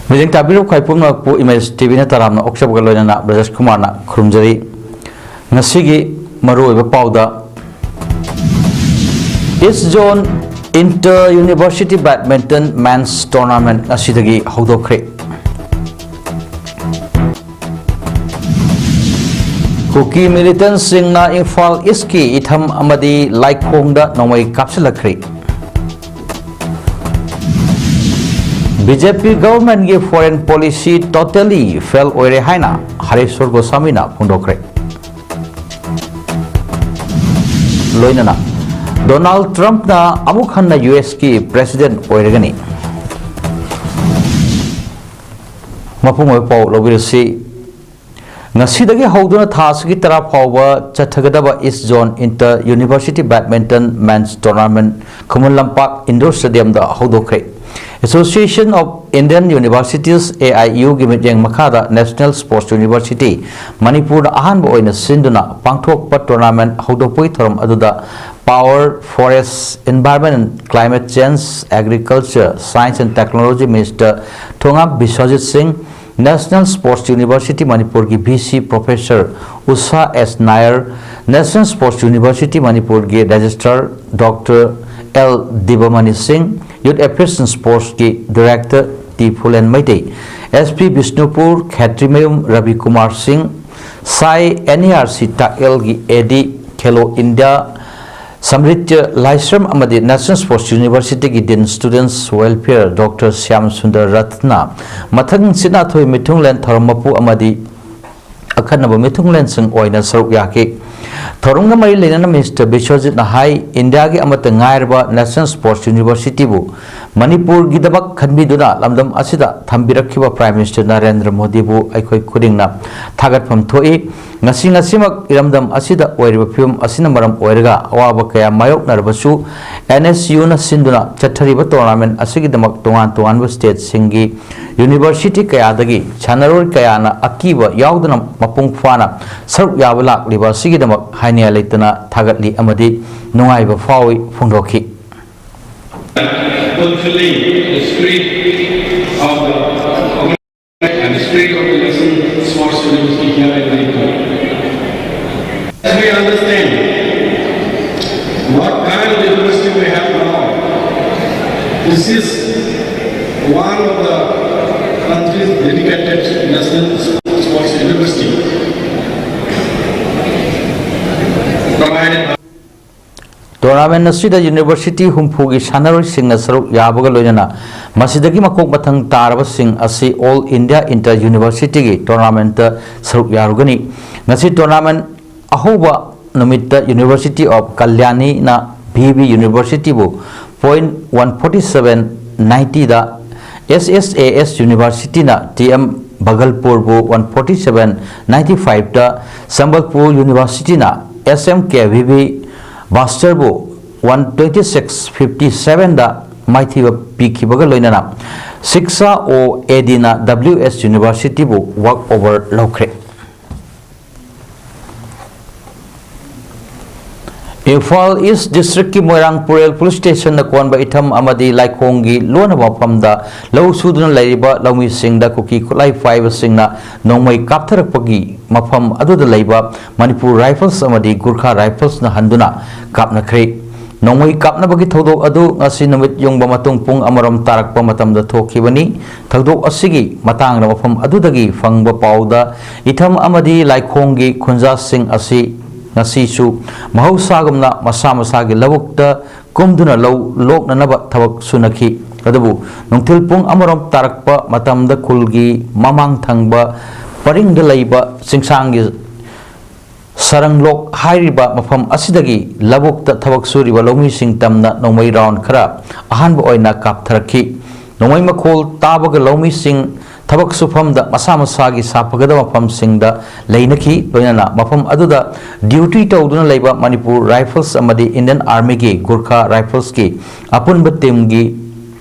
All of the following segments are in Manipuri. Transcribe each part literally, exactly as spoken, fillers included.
ꯃꯤꯠꯌꯦꯡ ꯇꯥꯕꯤꯔꯤꯕ ꯈ꯭ꯋꯥꯏ ꯄꯨꯝꯅꯃꯛꯄꯨ ꯏꯃꯦꯖ ꯇꯤꯚꯤꯅ ꯇꯔꯥꯝꯅ ꯑꯣꯛꯆꯕꯒ ꯂꯣꯏꯅꯅ ꯕ꯭ꯔꯖꯦꯁ ꯀꯨꯃꯥꯔꯅ ꯈꯨꯔꯨꯝꯖꯔꯤ꯫ ꯉꯁꯤꯒꯤ ꯃꯔꯨꯑꯣꯏꯕ ꯄꯥꯎꯗ, East Zone Inter University Badminton Men's Tournament ꯉꯁꯤꯗꯒꯤ ꯍꯧꯗꯣꯛꯈ꯭ꯔꯦ꯫ ꯀꯨꯀꯤ ꯃꯤꯂꯤꯇꯦꯟꯠꯁꯤꯡꯅ ꯏꯝꯐꯥꯜ ꯏꯁ꯭ꯠꯀꯤ ꯏꯊꯝ ꯑꯃꯗꯤ ꯂꯥꯏꯈꯣꯡꯗ ꯅꯣꯡꯃꯩ ꯀꯥꯞꯁꯤꯜꯂꯛꯈ꯭ꯔꯦ꯫ ꯕꯤ ꯖꯦ ꯄꯤ ꯒꯚꯔꯟꯃꯦꯟꯠꯀꯤ ꯐꯣꯔꯦꯟ ꯄꯣꯂꯤꯁꯤ ꯇꯣꯇꯦꯂꯤ ꯐꯦꯜ ꯑꯣꯏꯔꯦ ꯍꯥꯏꯅ ꯍꯔꯦꯁ꯭ꯋꯔ ꯒꯣꯁꯥꯃꯤꯅ ꯐꯣꯡꯗꯣꯛꯈ꯭ꯔꯦ꯫ ꯂꯣꯏꯅꯅ ꯗꯣꯅꯥꯜꯗ ꯇ꯭ꯔꯝꯞꯅ ꯑꯃꯨꯛ ꯍꯟꯅ ꯌꯨ ꯑꯦꯁꯀꯤ ꯄ꯭ꯔꯦꯁꯤꯗꯦꯟꯠ ꯑꯣꯏꯔꯒꯅꯤ꯫ ꯃꯄꯨꯡ ꯑꯣꯏꯕ ꯄꯥꯎ ꯂꯧꯕꯤꯔꯁꯤ꯫ ꯉꯁꯤꯗꯒꯤ ꯍꯧꯗꯨꯅ ꯊꯥ ꯑꯁꯤꯒꯤ ꯇꯔꯥ ꯐꯥꯎꯕ ꯆꯠꯊꯒꯗꯕ East Zone Inter University Badminton Men's Tournament Khuman Lampak Indore ꯁ꯭ꯇꯦꯗꯤꯌꯝꯗ ꯍꯧꯗꯣꯛꯈ꯭ꯔꯦ꯫ Association of Indian Universities, A I U ꯒꯤ ꯃꯤꯠꯌꯦꯡ ꯃꯈꯥꯗ National Sports University ꯃꯅꯤꯄꯨꯔꯅ ꯑꯍꯥꯟꯕ ꯑꯣꯏꯅ ꯁꯤꯟꯗꯨꯅ ꯄꯥꯡꯊꯣꯛꯄ ꯇꯣꯔꯅꯥꯃꯦꯟꯠ ꯍꯧꯗꯣꯛꯄꯒꯤ ꯊꯧꯔꯝ ꯑꯗꯨꯗ Power, Forest, Environment and Climate Change, Agriculture, Science and Technology Minister ꯊꯣꯉꯥꯝ ꯕꯤꯁ꯭ꯋꯖꯤꯠ ꯁꯤꯡ, National Sports University ꯃꯅꯤꯄꯨꯔꯒꯤ V C Professor ꯎꯁꯥ ꯑꯦꯁ ꯅꯥꯌꯔ, National Sports University ꯃꯅꯤꯄꯨꯔꯒꯤ Registrar Doctor L ꯗꯤꯕꯃꯅꯤ ꯁꯤꯡ, Youth Affairs and Sportsꯀꯤ Director T Phulen Meitei, S P Bishnupur Khetrimayum Rabi Kumar Singh, ꯁꯥꯏ N E R C ꯇꯥꯛꯌꯦꯜꯒꯤ A D, Khelo India ꯁꯝꯔꯤꯠꯇ꯭ꯌ ꯂꯥꯏꯁ꯭ꯔꯝ ꯑꯃꯗꯤ National Sports Universityꯒꯤ Dean Students Welfare Doctor Shyam Sundar Ratna ꯃꯊꯪ ꯁꯤꯠ ꯅꯥꯊꯣꯏ ꯃꯤꯊꯨꯡꯂꯦꯟ ꯊꯧꯔꯝ ꯃꯄꯨ ꯑꯃꯗꯤ ꯑꯈꯟꯅꯕ ꯃꯤꯊꯨꯡꯂꯦꯟꯁꯤꯡ ꯑꯣꯏꯅ ꯁꯔꯨꯛ ꯌꯥꯈꯤ꯫ ꯊꯧꯔꯝꯒ ꯃꯔꯤ ꯂꯩꯅꯅ Minister ꯕꯤꯁ꯭ꯋꯖꯤꯠꯅ ꯍꯥꯏ, ꯏꯟꯗꯤꯌꯥꯒꯤ ꯑꯃꯠꯇ ꯉꯥꯏꯔꯕ National Sports Universityꯕꯨ ꯃꯅꯤꯄꯨꯔꯒꯤꯗꯃꯛ ꯈꯟꯕꯤꯗꯨꯅ ꯂꯝꯗꯝ ꯑꯁꯤꯗ ꯊꯝꯕꯤꯔꯛꯈꯤꯕ Prime Minister ꯅꯔꯦꯟꯗ꯭ꯔ ꯃꯣꯗꯤꯕꯨ ꯑꯩꯈꯣꯏ ꯈꯨꯗꯤꯡꯅ ꯊꯥꯒꯠꯐꯝ ꯊꯣꯛꯏ꯫ ꯉꯁꯤ ꯉꯁꯤꯃꯛ ꯏꯔꯝꯗꯝ ꯑꯁꯤꯗ ꯑꯣꯏꯔꯤꯕ ꯐꯤꯕꯝ ꯑꯁꯤꯅ ꯃꯔꯝ ꯑꯣꯏꯔꯒ ꯑꯋꯥꯕ ꯀꯌꯥ ꯃꯥꯌꯣꯛꯅꯔꯕꯁꯨ, N S U ꯅ ꯁꯤꯟꯗꯨꯅ ꯆꯠꯊꯔꯤꯕ ꯇꯣꯔꯅꯥꯃꯦꯟꯠ ꯑꯁꯤꯒꯤꯗꯃꯛ ꯇꯣꯉꯥꯟ ꯇꯣꯉꯥꯟꯕ ꯁ꯭ꯇꯦꯠꯁꯤꯡꯒꯤ ꯌꯨꯅꯤꯚꯔꯁꯤꯇꯤ ꯀꯌꯥꯗꯒꯤ ꯁꯥꯟꯅꯔꯣꯏ ꯀꯌꯥꯅ ꯑꯀꯤꯕ ꯌꯥꯎꯗꯅ ꯃꯄꯨꯡ ꯐꯥꯅ ꯁꯔꯨꯛ ꯌꯥꯕ ꯂꯥꯛꯂꯤꯕ ꯑꯁꯤꯒꯤꯗꯃꯛ ꯍꯥꯏꯅꯤꯡꯉꯥꯏ ꯂꯩꯇꯅ ꯊꯥꯒꯠꯂꯤ ꯑꯃꯗꯤ ꯅꯨꯡꯉꯥꯏꯕ ꯐꯥꯎꯏ ꯐꯣꯡꯗꯣꯛꯈꯤ꯫ Fulfilling the spirit of the This is one of the country's dedicated national sports university. Provide tournament ꯑꯁꯤꯗ ꯌꯨꯅꯤꯚꯔꯁꯤꯇꯤ ꯍꯨꯝꯐꯨꯒꯤ ꯁꯥꯟꯅꯔꯣꯏꯁꯤꯡꯅ ꯁꯔꯨꯛ ꯌꯥꯕꯒ ꯂꯣꯏꯅꯅ ꯃꯁꯤꯗꯒꯤ ꯃꯀꯣꯛ ꯃꯊꯪ ꯇꯥꯔꯕꯁꯤꯡ ꯑꯁꯤ ꯑꯣꯜ ꯏꯟꯗꯤꯌꯥ ꯏꯟꯇꯔ ꯌꯨꯅꯤꯚꯔꯁꯤꯇꯤꯒꯤ ꯇꯣꯔꯅꯥꯃꯦꯟꯇ ꯁꯔꯨꯛ ꯌꯥꯔꯨꯒꯅꯤ꯫ ꯉꯁꯤ ꯇꯣꯔꯅꯥꯃꯦꯟ ꯑꯍꯧꯕ ꯅꯨꯃꯤꯠꯇ University of Kalyaniꯅ V B Universityꯕꯨ point one forty seven ninety the, S S A S Universityꯅ T M Bhagalpurꯕꯨ one forty seven ninety fiveꯇ, Sambalpur Universityꯅ S M K V B Bhaskharꯕꯨ one twenty six fifty sevenꯗ ꯃꯥꯏꯊꯤꯕ ꯄꯤꯈꯤꯕꯒ ꯂꯣꯏꯅꯅ Shiksha O A Dꯅ W S Universityꯕꯨ walk over ꯂꯧꯈ꯭ꯔꯦ꯫ ꯏꯝꯐꯥꯜ ꯏꯁ ꯗꯤꯁꯇ꯭ꯔꯤꯛꯀꯤ ꯃꯣꯏꯔꯥꯡ ꯄꯨꯔꯦꯜ ꯄꯨꯂꯤꯁ ꯁ꯭ꯇꯦꯁꯟꯅ ꯀꯣꯟꯕ ꯏꯊꯝ ꯑꯃꯗꯤ ꯂꯥꯏꯈꯣꯡꯒꯤ ꯂꯣꯟꯅꯕ ꯃꯐꯝꯗ ꯂꯧ ꯁꯨꯗꯨꯅ ꯂꯩꯔꯤꯕ ꯂꯧꯃꯤꯁꯤꯡꯗ ꯀꯨꯀꯤ ꯈꯨꯠꯂꯥꯏ ꯄꯥꯏꯕꯁꯤꯡꯅ ꯅꯣꯡꯃꯩ ꯀꯥꯞꯊꯔꯛꯄꯒꯤ ꯃꯐꯝ ꯑꯗꯨꯗ ꯂꯩꯕ ꯃꯅꯤꯄꯨꯔ ꯔꯥꯏꯐꯜꯁ ꯑꯃꯗꯤ ꯒꯨꯔꯈꯥ ꯔꯥꯏꯐꯜꯁꯅ ꯍꯟꯗꯨꯅ ꯀꯥꯞꯅꯈ꯭ꯔꯦ꯫ ꯅꯣꯡꯃꯩ ꯀꯥꯞꯅꯕꯒꯤ ꯊꯧꯗꯣꯛ ꯑꯗꯨ ꯉꯁꯤ ꯅꯨꯃꯤꯠ ꯌꯨꯡꯕ ꯃꯇꯨꯡ ꯄꯨꯡ ꯑꯃꯔꯣꯝ ꯇꯥꯔꯛꯄ ꯃꯇꯝꯗ ꯊꯣꯛꯈꯤꯕꯅꯤ꯫ ꯊꯧꯗꯣꯛ ꯑꯁꯤꯒꯤ ꯃꯇꯥꯡꯗ ꯃꯐꯝ ꯑꯗꯨꯗꯒꯤ ꯐꯪꯕ ꯄꯥꯎꯗ ꯏꯊꯝ ꯑꯃꯗꯤ ꯂꯥꯏꯈꯣꯡꯒꯤ ꯈꯨꯟꯖꯥꯁꯤꯡ ꯑꯁꯤ ꯉꯁꯤꯁꯨ ꯃꯍꯧꯁꯥꯒꯨꯝꯅ ꯃꯁꯥ ꯃꯁꯥꯒꯤ ꯂꯧꯕꯨꯛꯇ ꯀꯨꯝꯗꯨꯅ ꯂꯧ ꯂꯣꯛꯅꯅꯕ ꯊꯕꯛ ꯁꯨꯅꯈꯤ꯫ ꯑꯗꯨꯕꯨ ꯅꯨꯡꯊꯤꯜ ꯄꯨꯡ ꯑꯃꯔꯣꯝ ꯇꯥꯔꯛꯄ ꯃꯇꯝꯗ ꯈꯨꯜꯒꯤ ꯃꯃꯥꯡ ꯊꯪꯕ ꯄꯔꯤꯡꯗ ꯂꯩꯕ ꯆꯤꯡꯁꯥꯡꯒꯤ ꯁꯔꯪꯂꯣꯛ ꯍꯥꯏꯔꯤꯕ ꯃꯐꯝ ꯑꯁꯤꯗꯒꯤ ꯂꯧꯕꯨꯛꯇ ꯊꯕꯛ ꯁꯨꯔꯤꯕ ꯂꯧꯃꯤꯁꯤꯡ ꯇꯝꯅ ꯅꯣꯡꯃꯩ ꯔꯥꯎꯟ ꯈꯔ ꯑꯍꯥꯟꯕ ꯑꯣꯏꯅ ꯀꯥꯞꯊꯔꯛꯈꯤ꯫ ꯅꯣꯡꯃꯩ ꯃꯈꯣꯜ ꯇꯥꯕꯒ ꯂꯧꯃꯤꯁꯤꯡ ꯊꯕꯛ ꯁꯨꯐꯝꯗ ꯃꯁꯥ ꯃꯁꯥꯒꯤ ꯁꯥꯐꯒꯗꯕ ꯃꯐꯝꯁꯤꯡꯗ ꯂꯩꯅꯈꯤ꯫ ꯂꯣꯏꯅꯅ ꯃꯐꯝ ꯑꯗꯨꯗ ꯗ꯭ꯌꯨꯇꯤ ꯇꯧꯗꯨꯅ ꯂꯩꯕ ꯃꯅꯤꯄꯨꯔ ꯔꯥꯏꯐꯜꯁ ꯑꯃꯗꯤ ꯏꯟꯗꯤꯌꯟ ꯑꯥꯔꯃꯤꯒꯤ ꯒꯨꯔꯈꯥ ꯔꯥꯏꯐꯜꯁꯀꯤ ꯑꯄꯨꯟꯕ ꯇꯤꯝꯒꯤ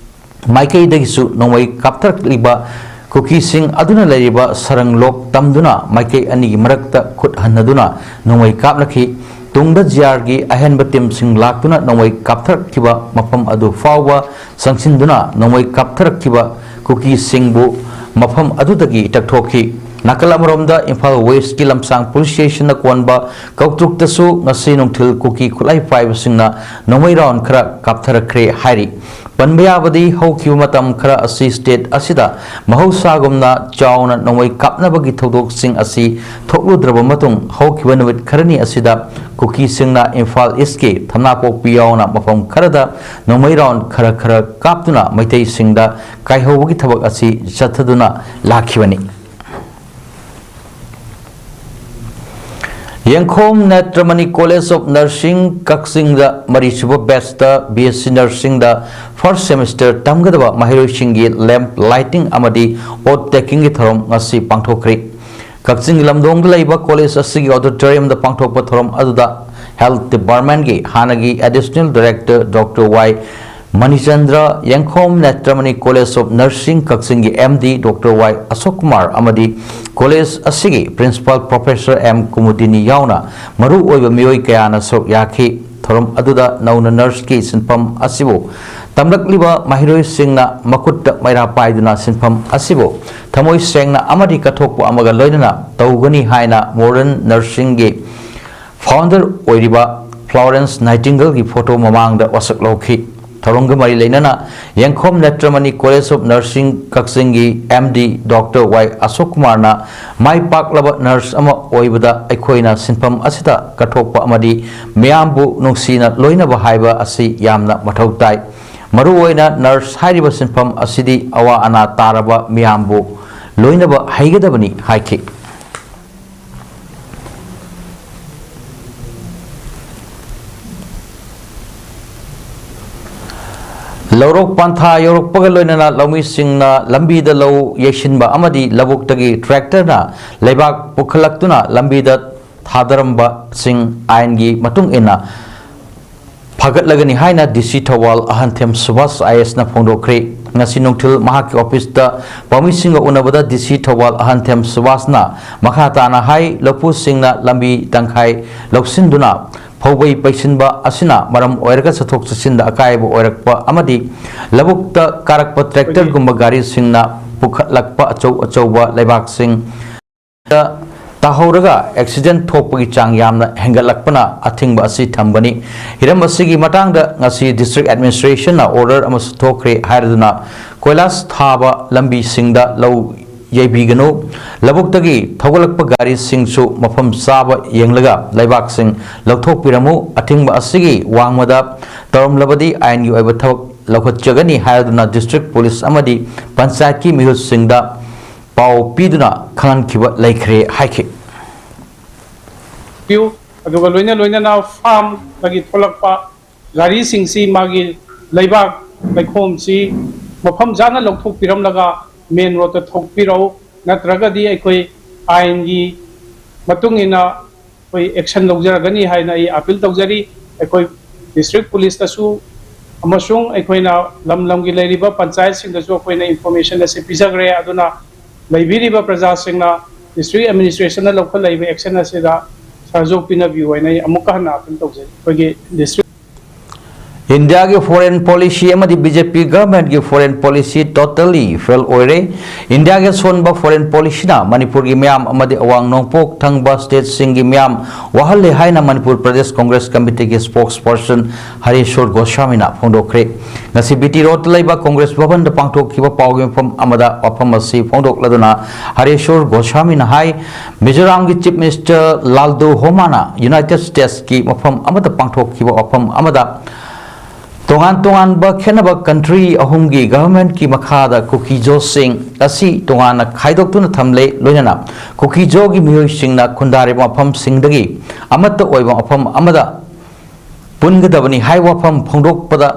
ꯃꯥꯏꯀꯩꯗꯒꯤꯁꯨ ꯅꯣꯡꯃꯩ ꯀꯥꯞꯊꯔꯛꯂꯤꯕ ꯀꯨꯀꯤꯁꯤꯡ ꯑꯗꯨꯅ ꯂꯩꯔꯤꯕ ꯁꯔꯪꯂꯣꯛ ꯇꯝꯗꯨꯅ ꯃꯥꯏꯀꯩ ꯑꯅꯤꯒꯤ ꯃꯔꯛꯇ ꯈꯨꯠ ꯍꯟꯅꯗꯨꯅ ꯅꯣꯡꯃꯩ ꯀꯥꯞꯅꯈꯤ꯫ ꯇꯨꯡꯗ ꯖꯤꯌꯥꯔꯒꯤ ꯑꯍꯦꯟꯕ ꯇꯤꯝꯁꯤꯡ ꯂꯥꯛꯇꯨꯅ ꯅꯣꯡꯃꯩ ꯀꯥꯞꯊꯔꯛꯈꯤꯕ ꯃꯐꯝ ꯑꯗꯨ ꯐꯥꯎꯕ ꯆꯪꯁꯤꯟꯗꯨꯅ ꯅꯣꯡꯃꯩ ꯀꯥꯞꯊꯔꯛꯈꯤꯕ ꯀꯨꯀꯤꯁꯤꯡꯕꯨ ꯃꯐꯝ ꯑꯗꯨꯗꯒꯤ ꯏꯇꯛꯊꯣꯛꯈꯤ꯫ ꯅꯥꯀꯜ ꯑꯃꯔꯣꯝꯗ ꯏꯝꯐꯥꯜ ꯋꯦꯁꯀꯤ ꯂꯝꯁꯥꯡ ꯄꯨꯂꯤꯁ ꯁ꯭ꯇꯦꯁꯟꯅ ꯀꯣꯟꯕ ꯀꯧꯇ꯭ꯔꯨꯛꯇꯁꯨ ꯉꯁꯤ ꯅꯨꯡꯊꯤꯜ ꯀꯨꯀꯤ ꯈꯨꯠꯂꯥꯏ ꯄꯥꯏꯕꯁꯤꯡꯅ ꯅꯣꯡꯃꯩ ꯔꯥꯎꯟ ꯈꯔ ꯀꯥꯞꯊꯔꯛꯈ꯭ꯔꯦ ꯍꯥꯏꯔꯤ꯫ ꯄꯟꯕ ꯌꯥꯕꯗꯤ, ꯍꯧꯈꯤꯕ ꯃꯇꯝ ꯈꯔ ꯑꯁꯤ state ꯑꯁꯤꯗ ꯃꯍꯧꯁꯥꯒꯨꯝꯅ ꯆꯥꯎꯅ ꯅꯣꯡꯃꯩ ꯀꯥꯞꯅꯕꯒꯤ ꯊꯧꯗꯣꯛꯁꯤꯡ ꯑꯁꯤ ꯊꯣꯛꯂꯨꯗ꯭ꯔꯕ ꯃꯇꯨꯡ, ꯍꯧꯈꯤꯕ ꯅꯨꯃꯤꯠ ꯈꯔꯅꯤ ꯑꯁꯤꯗ ꯀꯨꯀꯤꯁꯤꯡꯅ ꯏꯝꯐꯥꯜ ꯏꯁꯀꯤ ꯊꯝꯅꯥꯄꯣꯛꯄꯤ ꯌꯥꯎꯅ ꯃꯐꯝ ꯈꯔꯗ ꯅꯣꯡꯃꯩ round ꯈꯔ ꯈꯔ ꯀꯥꯞꯇꯨꯅ ꯃꯩꯇꯩꯁꯤꯡꯗ ꯀꯥꯏꯍꯧꯕꯒꯤ ꯊꯕꯛ ꯑꯁꯤ ꯆꯠꯊꯗꯨꯅ ꯂꯥꯛꯈꯤꯕꯅꯤ꯫ ꯌꯦꯡꯈꯣꯝ ꯅꯦꯇ꯭ꯔꯃꯅꯤ College of Nursing ꯀꯛꯆꯤꯡꯗ ꯃꯔꯤꯁꯨꯕ batchꯇ B S C Nursingꯗ first semester ꯇꯝꯒꯗꯕ ꯃꯍꯩꯔꯣꯏꯁꯤꯡꯒꯤ lamp lighting ꯑꯃꯗꯤ oath takingꯒꯤ ꯊꯧꯔꯝ ꯉꯁꯤ ꯄꯥꯡꯊꯣꯛꯈ꯭ꯔꯤ꯫ ꯀꯛꯆꯤꯡꯒꯤ ꯂꯝꯗꯣꯡꯗ ꯂꯩꯕ college ꯑꯁꯤꯒꯤ auditoriumꯗ ꯄꯥꯡꯊꯣꯛꯄ ꯊꯧꯔꯝ ꯑꯗꯨꯗ health departmentꯀꯤ ꯍꯥꯟꯅꯒꯤ additional director Doctor Y Manichandra, ꯌꯦꯡꯈꯣꯝ ꯅꯦꯇ꯭ꯔꯃꯅꯤ College of Nursing ꯀꯛꯆꯤꯡꯒꯤ M D Doctor Y ꯑꯁꯣꯛ ꯀꯨꯃꯥꯔ ꯑꯃꯗꯤ college ꯑꯁꯤꯒꯤ principal professor M ꯀꯨꯃꯨꯗꯤꯅꯤ ꯌꯥꯎꯅ ꯃꯔꯨ ꯑꯣꯏꯕ ꯃꯤꯑꯣꯏ ꯀꯌꯥꯅ ꯁꯔꯨꯛ ꯌꯥꯈꯤ꯫ ꯊꯧꯔꯝ ꯑꯗꯨꯗ ꯅꯧꯅ nurseꯀꯤ ꯁꯤꯟꯐꯝ ꯑꯁꯤꯕꯨ ꯇꯝꯂꯛꯂꯤꯕ ꯃꯍꯩꯔꯣꯏꯁꯤꯡꯅ ꯃꯈꯨꯠꯇ ꯃꯩꯔꯥ ꯄꯥꯏꯗꯨꯅ ꯁꯤꯟꯐꯝ ꯑꯁꯤꯕꯨ ꯊꯃꯣꯏ ꯁꯦꯡꯅ ꯑꯃꯗꯤ ꯀꯠꯊꯣꯛꯄ ꯑꯃꯒ ꯂꯣꯏꯅꯅ ꯇꯧꯒꯅꯤ ꯍꯥꯏꯅ modern nursingꯒꯤ founder ꯑꯣꯏꯔꯤꯕ Florence Nightingaleꯒꯤ photo ꯃꯃꯥꯡꯗ ꯋꯥꯁꯛ ꯂꯧꯈꯤ꯫ ꯊꯧꯔꯝꯒ ꯃꯔꯤ ꯂꯩꯅꯅ ꯌꯦꯡꯈꯣꯝ ꯅꯦꯇ꯭ꯔꯃꯅꯤ College of Nursing ꯀꯛꯆꯤꯡꯒꯤ M D Doctor Y ꯑꯁꯣꯛ ꯀꯨꯃꯥꯔꯅ ꯃꯥꯏ ꯄꯥꯛꯂꯕ nurse ꯑꯃ ꯑꯣꯏꯕꯗ ꯑꯩꯈꯣꯏꯅ ꯁꯤꯟꯐꯝ ꯑꯁꯤꯗ ꯀꯠꯊꯣꯛꯄ ꯑꯃꯗꯤ ꯃꯤꯌꯥꯝꯕꯨ ꯅꯨꯡꯁꯤꯅ ꯂꯣꯏꯅꯕ ꯍꯥꯏꯕ ꯑꯁꯤ ꯌꯥꯝꯅ ꯃꯊꯧ ꯇꯥꯏ꯫ ꯃꯔꯨꯑꯣꯏꯅ nurse ꯍꯥꯏꯔꯤꯕ ꯁꯤꯟꯐꯝ ꯑꯁꯤꯗꯤ ꯑꯋꯥ ꯑꯅꯥ ꯇꯥꯔꯕ ꯃꯤꯌꯥꯝꯕꯨ ꯂꯣꯏꯅꯕ ꯍꯩꯒꯗꯕꯅꯤ ꯍꯥꯏꯈꯤ꯫ ꯂꯧꯔꯣꯛ ꯄꯟꯊꯥ ꯌꯧꯔꯛꯄꯒ ꯂꯣꯏꯅꯅ ꯂꯧꯃꯤꯁꯤꯡꯅ ꯂꯝꯕꯤꯗ ꯂꯧ ꯌꯩꯁꯤꯟꯕ ꯑꯃꯗꯤ ꯂꯧꯕꯨꯛꯇꯒꯤ tractorꯅ ꯂꯩꯕꯥꯛ ꯄꯨꯈꯠꯂꯛꯇꯨꯅ ꯂꯝꯕꯤꯗ ꯊꯥꯗꯔꯝꯕꯁꯤꯡ ꯑꯥꯏꯟꯒꯤ ꯃꯇꯨꯡ ꯏꯟꯅ ꯐꯥꯒꯠꯂꯒꯅꯤ ꯍꯥꯏꯅ D C Thoubal ꯑꯍꯟꯊꯦꯝ Subhas I A S ꯅ ꯐꯣꯡꯗꯣꯛꯈ꯭ꯔꯦ꯫ ꯉꯁꯤ ꯅꯨꯡꯊꯤꯜ ꯃꯍꯥꯛꯀꯤ officeꯇ ꯄꯥꯎꯃꯤꯁꯤꯡꯒ ꯎꯅꯕꯗ D C ꯊꯧꯕꯥꯜ ꯑꯍꯟꯊꯦꯝ ꯁꯨꯕꯥꯁꯅ ꯃꯈꯥ ꯇꯥꯅ ꯍꯥꯏ, ꯂꯧꯄꯨꯁꯤꯡꯅ ꯂꯝꯕꯤ ꯇꯪꯈꯥꯏ ꯂꯧꯁꯤꯟꯗꯨꯅ ꯐꯧꯕꯩ ꯄꯩꯁꯤꯟꯕ ꯑꯁꯤꯅ ꯃꯔꯝ ꯑꯣꯏꯔꯒ ꯆꯠꯊꯣꯛ ꯆꯠꯁꯤꯟꯗ ꯑꯀꯥꯏꯕ ꯑꯣꯏꯔꯛꯄ ꯑꯃꯗꯤ ꯂꯧꯕꯨꯛꯇ ꯀꯥꯔꯛꯄ tractorꯒꯨꯝꯕ ꯒꯥꯔꯤꯁꯤꯡꯅ ꯄꯨꯈꯠꯂꯛꯄ ꯑꯆꯧ ꯑꯆꯧꯕ ꯂꯩꯕꯥꯛꯁꯤꯡ ꯇꯥꯍꯧꯔꯒ ꯑꯦꯛꯁꯤꯗꯦꯟ ꯊꯣꯛꯄꯒꯤ ꯆꯥꯡ ꯌꯥꯝꯅ ꯍꯦꯟꯒꯠꯂꯛꯄꯅ ꯑꯊꯤꯡꯕ ꯑꯁꯤ ꯊꯝꯕꯅꯤ꯫ ꯍꯤꯔꯝ ꯑꯁꯤꯒꯤ ꯃꯇꯥꯡꯗ ꯉꯁꯤ ꯗꯤꯁꯇ꯭ꯔꯤꯛ ꯑꯦꯗꯃꯤꯅꯤꯁꯇ꯭ꯔꯦꯁꯟꯅ ꯑꯣꯔꯗꯔ ꯑꯃꯁꯨ ꯊꯣꯛꯈ꯭ꯔꯦ ꯍꯥꯏꯔꯗꯨꯅ ꯀꯣꯏꯂꯥꯁ ꯊꯥꯕ ꯂꯝꯕꯤꯁꯤꯡꯗ ꯂꯧ ꯌꯩꯕꯤꯒꯅꯨ꯫ ꯂꯧꯕꯨꯛꯇꯒꯤ ꯊꯧꯒꯠꯂꯛꯄ ꯒꯥꯔꯤꯁꯤꯡꯁꯨ ꯃꯐꯝ ꯆꯥꯕ ꯌꯦꯡꯂꯒ ꯂꯩꯕꯥꯛꯁꯤꯡ ꯂꯧꯊꯣꯛꯄꯤꯔꯝꯃꯨ꯫ ꯑꯊꯤꯡꯕ ꯑꯁꯤꯒꯤ ꯋꯥꯡꯃꯗ ꯇꯧꯔꯝꯂꯕꯗꯤ ꯑꯥꯏꯟꯒꯤ ꯑꯣꯏꯕ ꯊꯕꯛ ꯂꯧꯈꯠꯆꯒꯅꯤ ꯍꯥꯏꯔꯗꯨꯅ ꯗꯤꯁꯇ꯭ꯔꯤꯛ ꯄꯨꯂꯤꯁ ꯑꯃꯗꯤ ꯄꯟꯆꯥꯌꯠꯀꯤ ꯃꯤꯍꯨꯠꯁꯤꯡꯗ ꯄꯥꯎ ꯄꯤꯗꯨꯅ ꯈꯪꯍꯟꯈꯤꯕ ꯂꯩꯈ꯭ꯔꯦ ꯍꯥꯏꯈꯤ꯫ ꯄꯤꯌꯨ꯫ ꯑꯗꯨꯒ ꯂꯣꯏꯅ ꯂꯣꯏꯅꯅ ꯐꯥꯔꯝꯗꯒꯤ ꯊꯣꯛꯂꯛꯄ ꯒꯥꯔꯤꯁꯤꯡꯁꯤ ꯃꯥꯒꯤ ꯂꯩꯕꯥꯛ ꯂꯩꯈꯣꯝꯁꯤ ꯃꯐꯝ ꯆꯥꯅ ꯂꯧꯊꯣꯛꯄꯤꯔꯝꯂꯒ ꯃꯦꯟ ꯔꯣꯗꯇ ꯊꯣꯛꯄꯤꯔꯛꯎ, ꯅꯠꯇ꯭ꯔꯒꯗꯤ ꯑꯩꯈꯣꯏ ꯑꯥꯏꯟꯒꯤ ꯃꯇꯨꯡ ꯏꯟꯅ ꯑꯩꯈꯣꯏ ꯑꯦꯛꯁꯟ ꯂꯧꯖꯔꯒꯅꯤ ꯍꯥꯏꯅ ꯑꯩ ꯑꯥꯄꯤꯜ ꯇꯧꯖꯔꯤ꯫ ꯑꯩꯈꯣꯏ ꯗꯤꯁꯇ꯭ꯔꯤꯛ ꯄꯨꯂꯤꯁꯇꯁꯨ ꯑꯃꯁꯨꯡ ꯑꯩꯈꯣꯏꯅ ꯂꯝ ꯂꯝꯒꯤ ꯂꯩꯔꯤꯕ ꯄꯟꯆꯥꯌꯠꯁꯤꯡꯗꯁꯨ ꯑꯩꯈꯣꯏꯅ ꯏꯟꯐꯣꯔꯃꯦꯁꯟ ꯑꯁꯤ ꯄꯤꯖꯈ꯭ꯔꯦ꯫ ꯑꯗꯨꯅ ꯂꯩꯕꯤꯔꯤꯕ ꯄ꯭ꯔꯖꯥꯁꯤꯡꯅ ꯗꯤꯁꯇ꯭ꯔꯤꯛ ꯑꯦꯗꯃꯤꯅꯤꯁꯇ꯭ꯔꯦꯁꯟꯅ ꯂꯧꯈꯠꯂꯛꯏꯕ ꯑꯦꯛꯁꯟ ꯑꯁꯤꯗ ꯁꯍꯖꯣꯛ ꯄꯤꯅꯕꯤꯌꯨ ꯍꯥꯏꯅ ꯑꯩ ꯑꯃꯨꯛꯀ ꯍꯟꯅ ꯑꯥꯄꯤꯜ ꯇꯧꯖꯔꯤ꯫ ꯑꯩꯈꯣꯏꯒꯤ ꯗꯤꯁꯇ꯭ꯔꯤꯛ ꯏꯟꯗꯤꯌꯥꯒꯤ ꯐꯣꯔꯦꯟ ꯄꯣꯂꯤꯁꯤ ꯑꯃꯗꯤ ꯕꯤ ꯖꯦ ꯄꯤ ꯒꯚꯔꯟꯃꯦꯟꯠꯀꯤ ꯐꯣꯔꯦꯟ ꯄꯣꯂꯤꯁꯤ ꯇꯣꯇꯦꯜꯂꯤ ꯐꯦꯜ ꯑꯣꯏꯔꯦ꯫ ꯏꯟꯗꯤꯌꯥꯒꯤ ꯑꯁꯣꯟꯕ ꯐꯣꯔꯦꯟ ꯄꯣꯂꯤꯁꯤꯅ ꯃꯅꯤꯄꯨꯔꯒꯤ ꯃꯤꯌꯥꯝ ꯑꯃꯗꯤ ꯑꯋꯥꯡ ꯅꯣꯡꯄꯣꯛ ꯊꯪꯕ ꯁ꯭ꯇꯦꯠꯁꯤꯡꯒꯤ ꯃꯤꯌꯥꯝ ꯋꯥꯍꯜꯂꯦ ꯍꯥꯏꯅ ꯃꯅꯤꯄꯨꯔ ꯄ꯭ꯔꯗꯦꯁ ꯀꯣꯡꯒ꯭ꯔꯦꯁ ꯀꯃꯤꯇꯤꯒꯤ ꯁ꯭ꯄꯣꯛꯁ ꯄꯔꯁꯟ ꯍꯔꯦꯁꯣꯔ ꯒꯣꯁ꯭ꯋꯥꯃꯤꯅ ꯐꯣꯡꯗꯣꯛꯈ꯭ꯔꯦ꯫ ꯉꯁꯤ ꯕꯤ ꯇꯤ ꯔꯣꯗꯇ ꯂꯩꯕ ꯀꯣꯡꯒ꯭ꯔꯦꯁ ꯚꯕꯟꯗ ꯄꯥꯡꯊꯣꯛꯈꯤꯕ ꯄꯥꯎꯒꯤ ꯃꯐꯝ ꯑꯃꯗ ꯋꯥꯐꯝ ꯑꯁꯤ ꯐꯣꯡꯗꯣꯛꯂꯗꯨꯅ ꯍꯔꯦꯁꯣꯔ ꯒꯣꯁ꯭ꯋꯥꯃꯤꯅ ꯍꯥꯏ, ꯃꯤꯖꯣꯔꯥꯝꯒꯤ ꯆꯤꯐ ꯃꯤꯅꯤꯁꯇꯔ ꯂꯥꯜꯗꯨ ꯍꯣꯃꯥꯅ ꯌꯨꯅꯥꯏꯇꯦꯗ ꯁ꯭ꯇꯦꯠꯁꯀꯤ ꯃꯐꯝ ꯑꯃꯗ ꯄꯥꯡꯊꯣꯛꯈꯤꯕ ꯋꯥꯐꯝ ꯑꯃꯗ ꯇꯣꯉꯥꯟ ꯇꯣꯉꯥꯟꯕ ꯈꯦꯠꯅꯕ ꯀꯟꯇ꯭ꯔꯤ ꯑꯍꯨꯝꯒꯤ ꯒꯚꯔꯟꯃꯦꯟꯠꯀꯤ ꯃꯈꯥꯗ ꯀꯨꯀꯤꯖꯣꯁꯤꯡ ꯑꯁꯤ ꯇꯣꯉꯥꯟꯅ ꯈꯥꯏꯗꯣꯛꯇꯨꯅ ꯊꯝꯂꯦ, ꯂꯣꯏꯅꯅ ꯀꯨꯀꯤꯖꯣꯒꯤ ꯃꯤꯑꯣꯏꯁꯤꯡꯅ ꯈꯨꯟꯗꯥꯔꯤꯕ ꯃꯐꯝꯁꯤꯡꯗꯒꯤ ꯑꯃꯠꯇ ꯑꯣꯏꯕ ꯃꯐꯝ ꯑꯃꯗ ꯄꯨꯟꯒꯗꯕꯅꯤ ꯍꯥꯏꯕ ꯋꯥꯐꯝ ꯐꯣꯡꯗꯣꯛꯄꯗ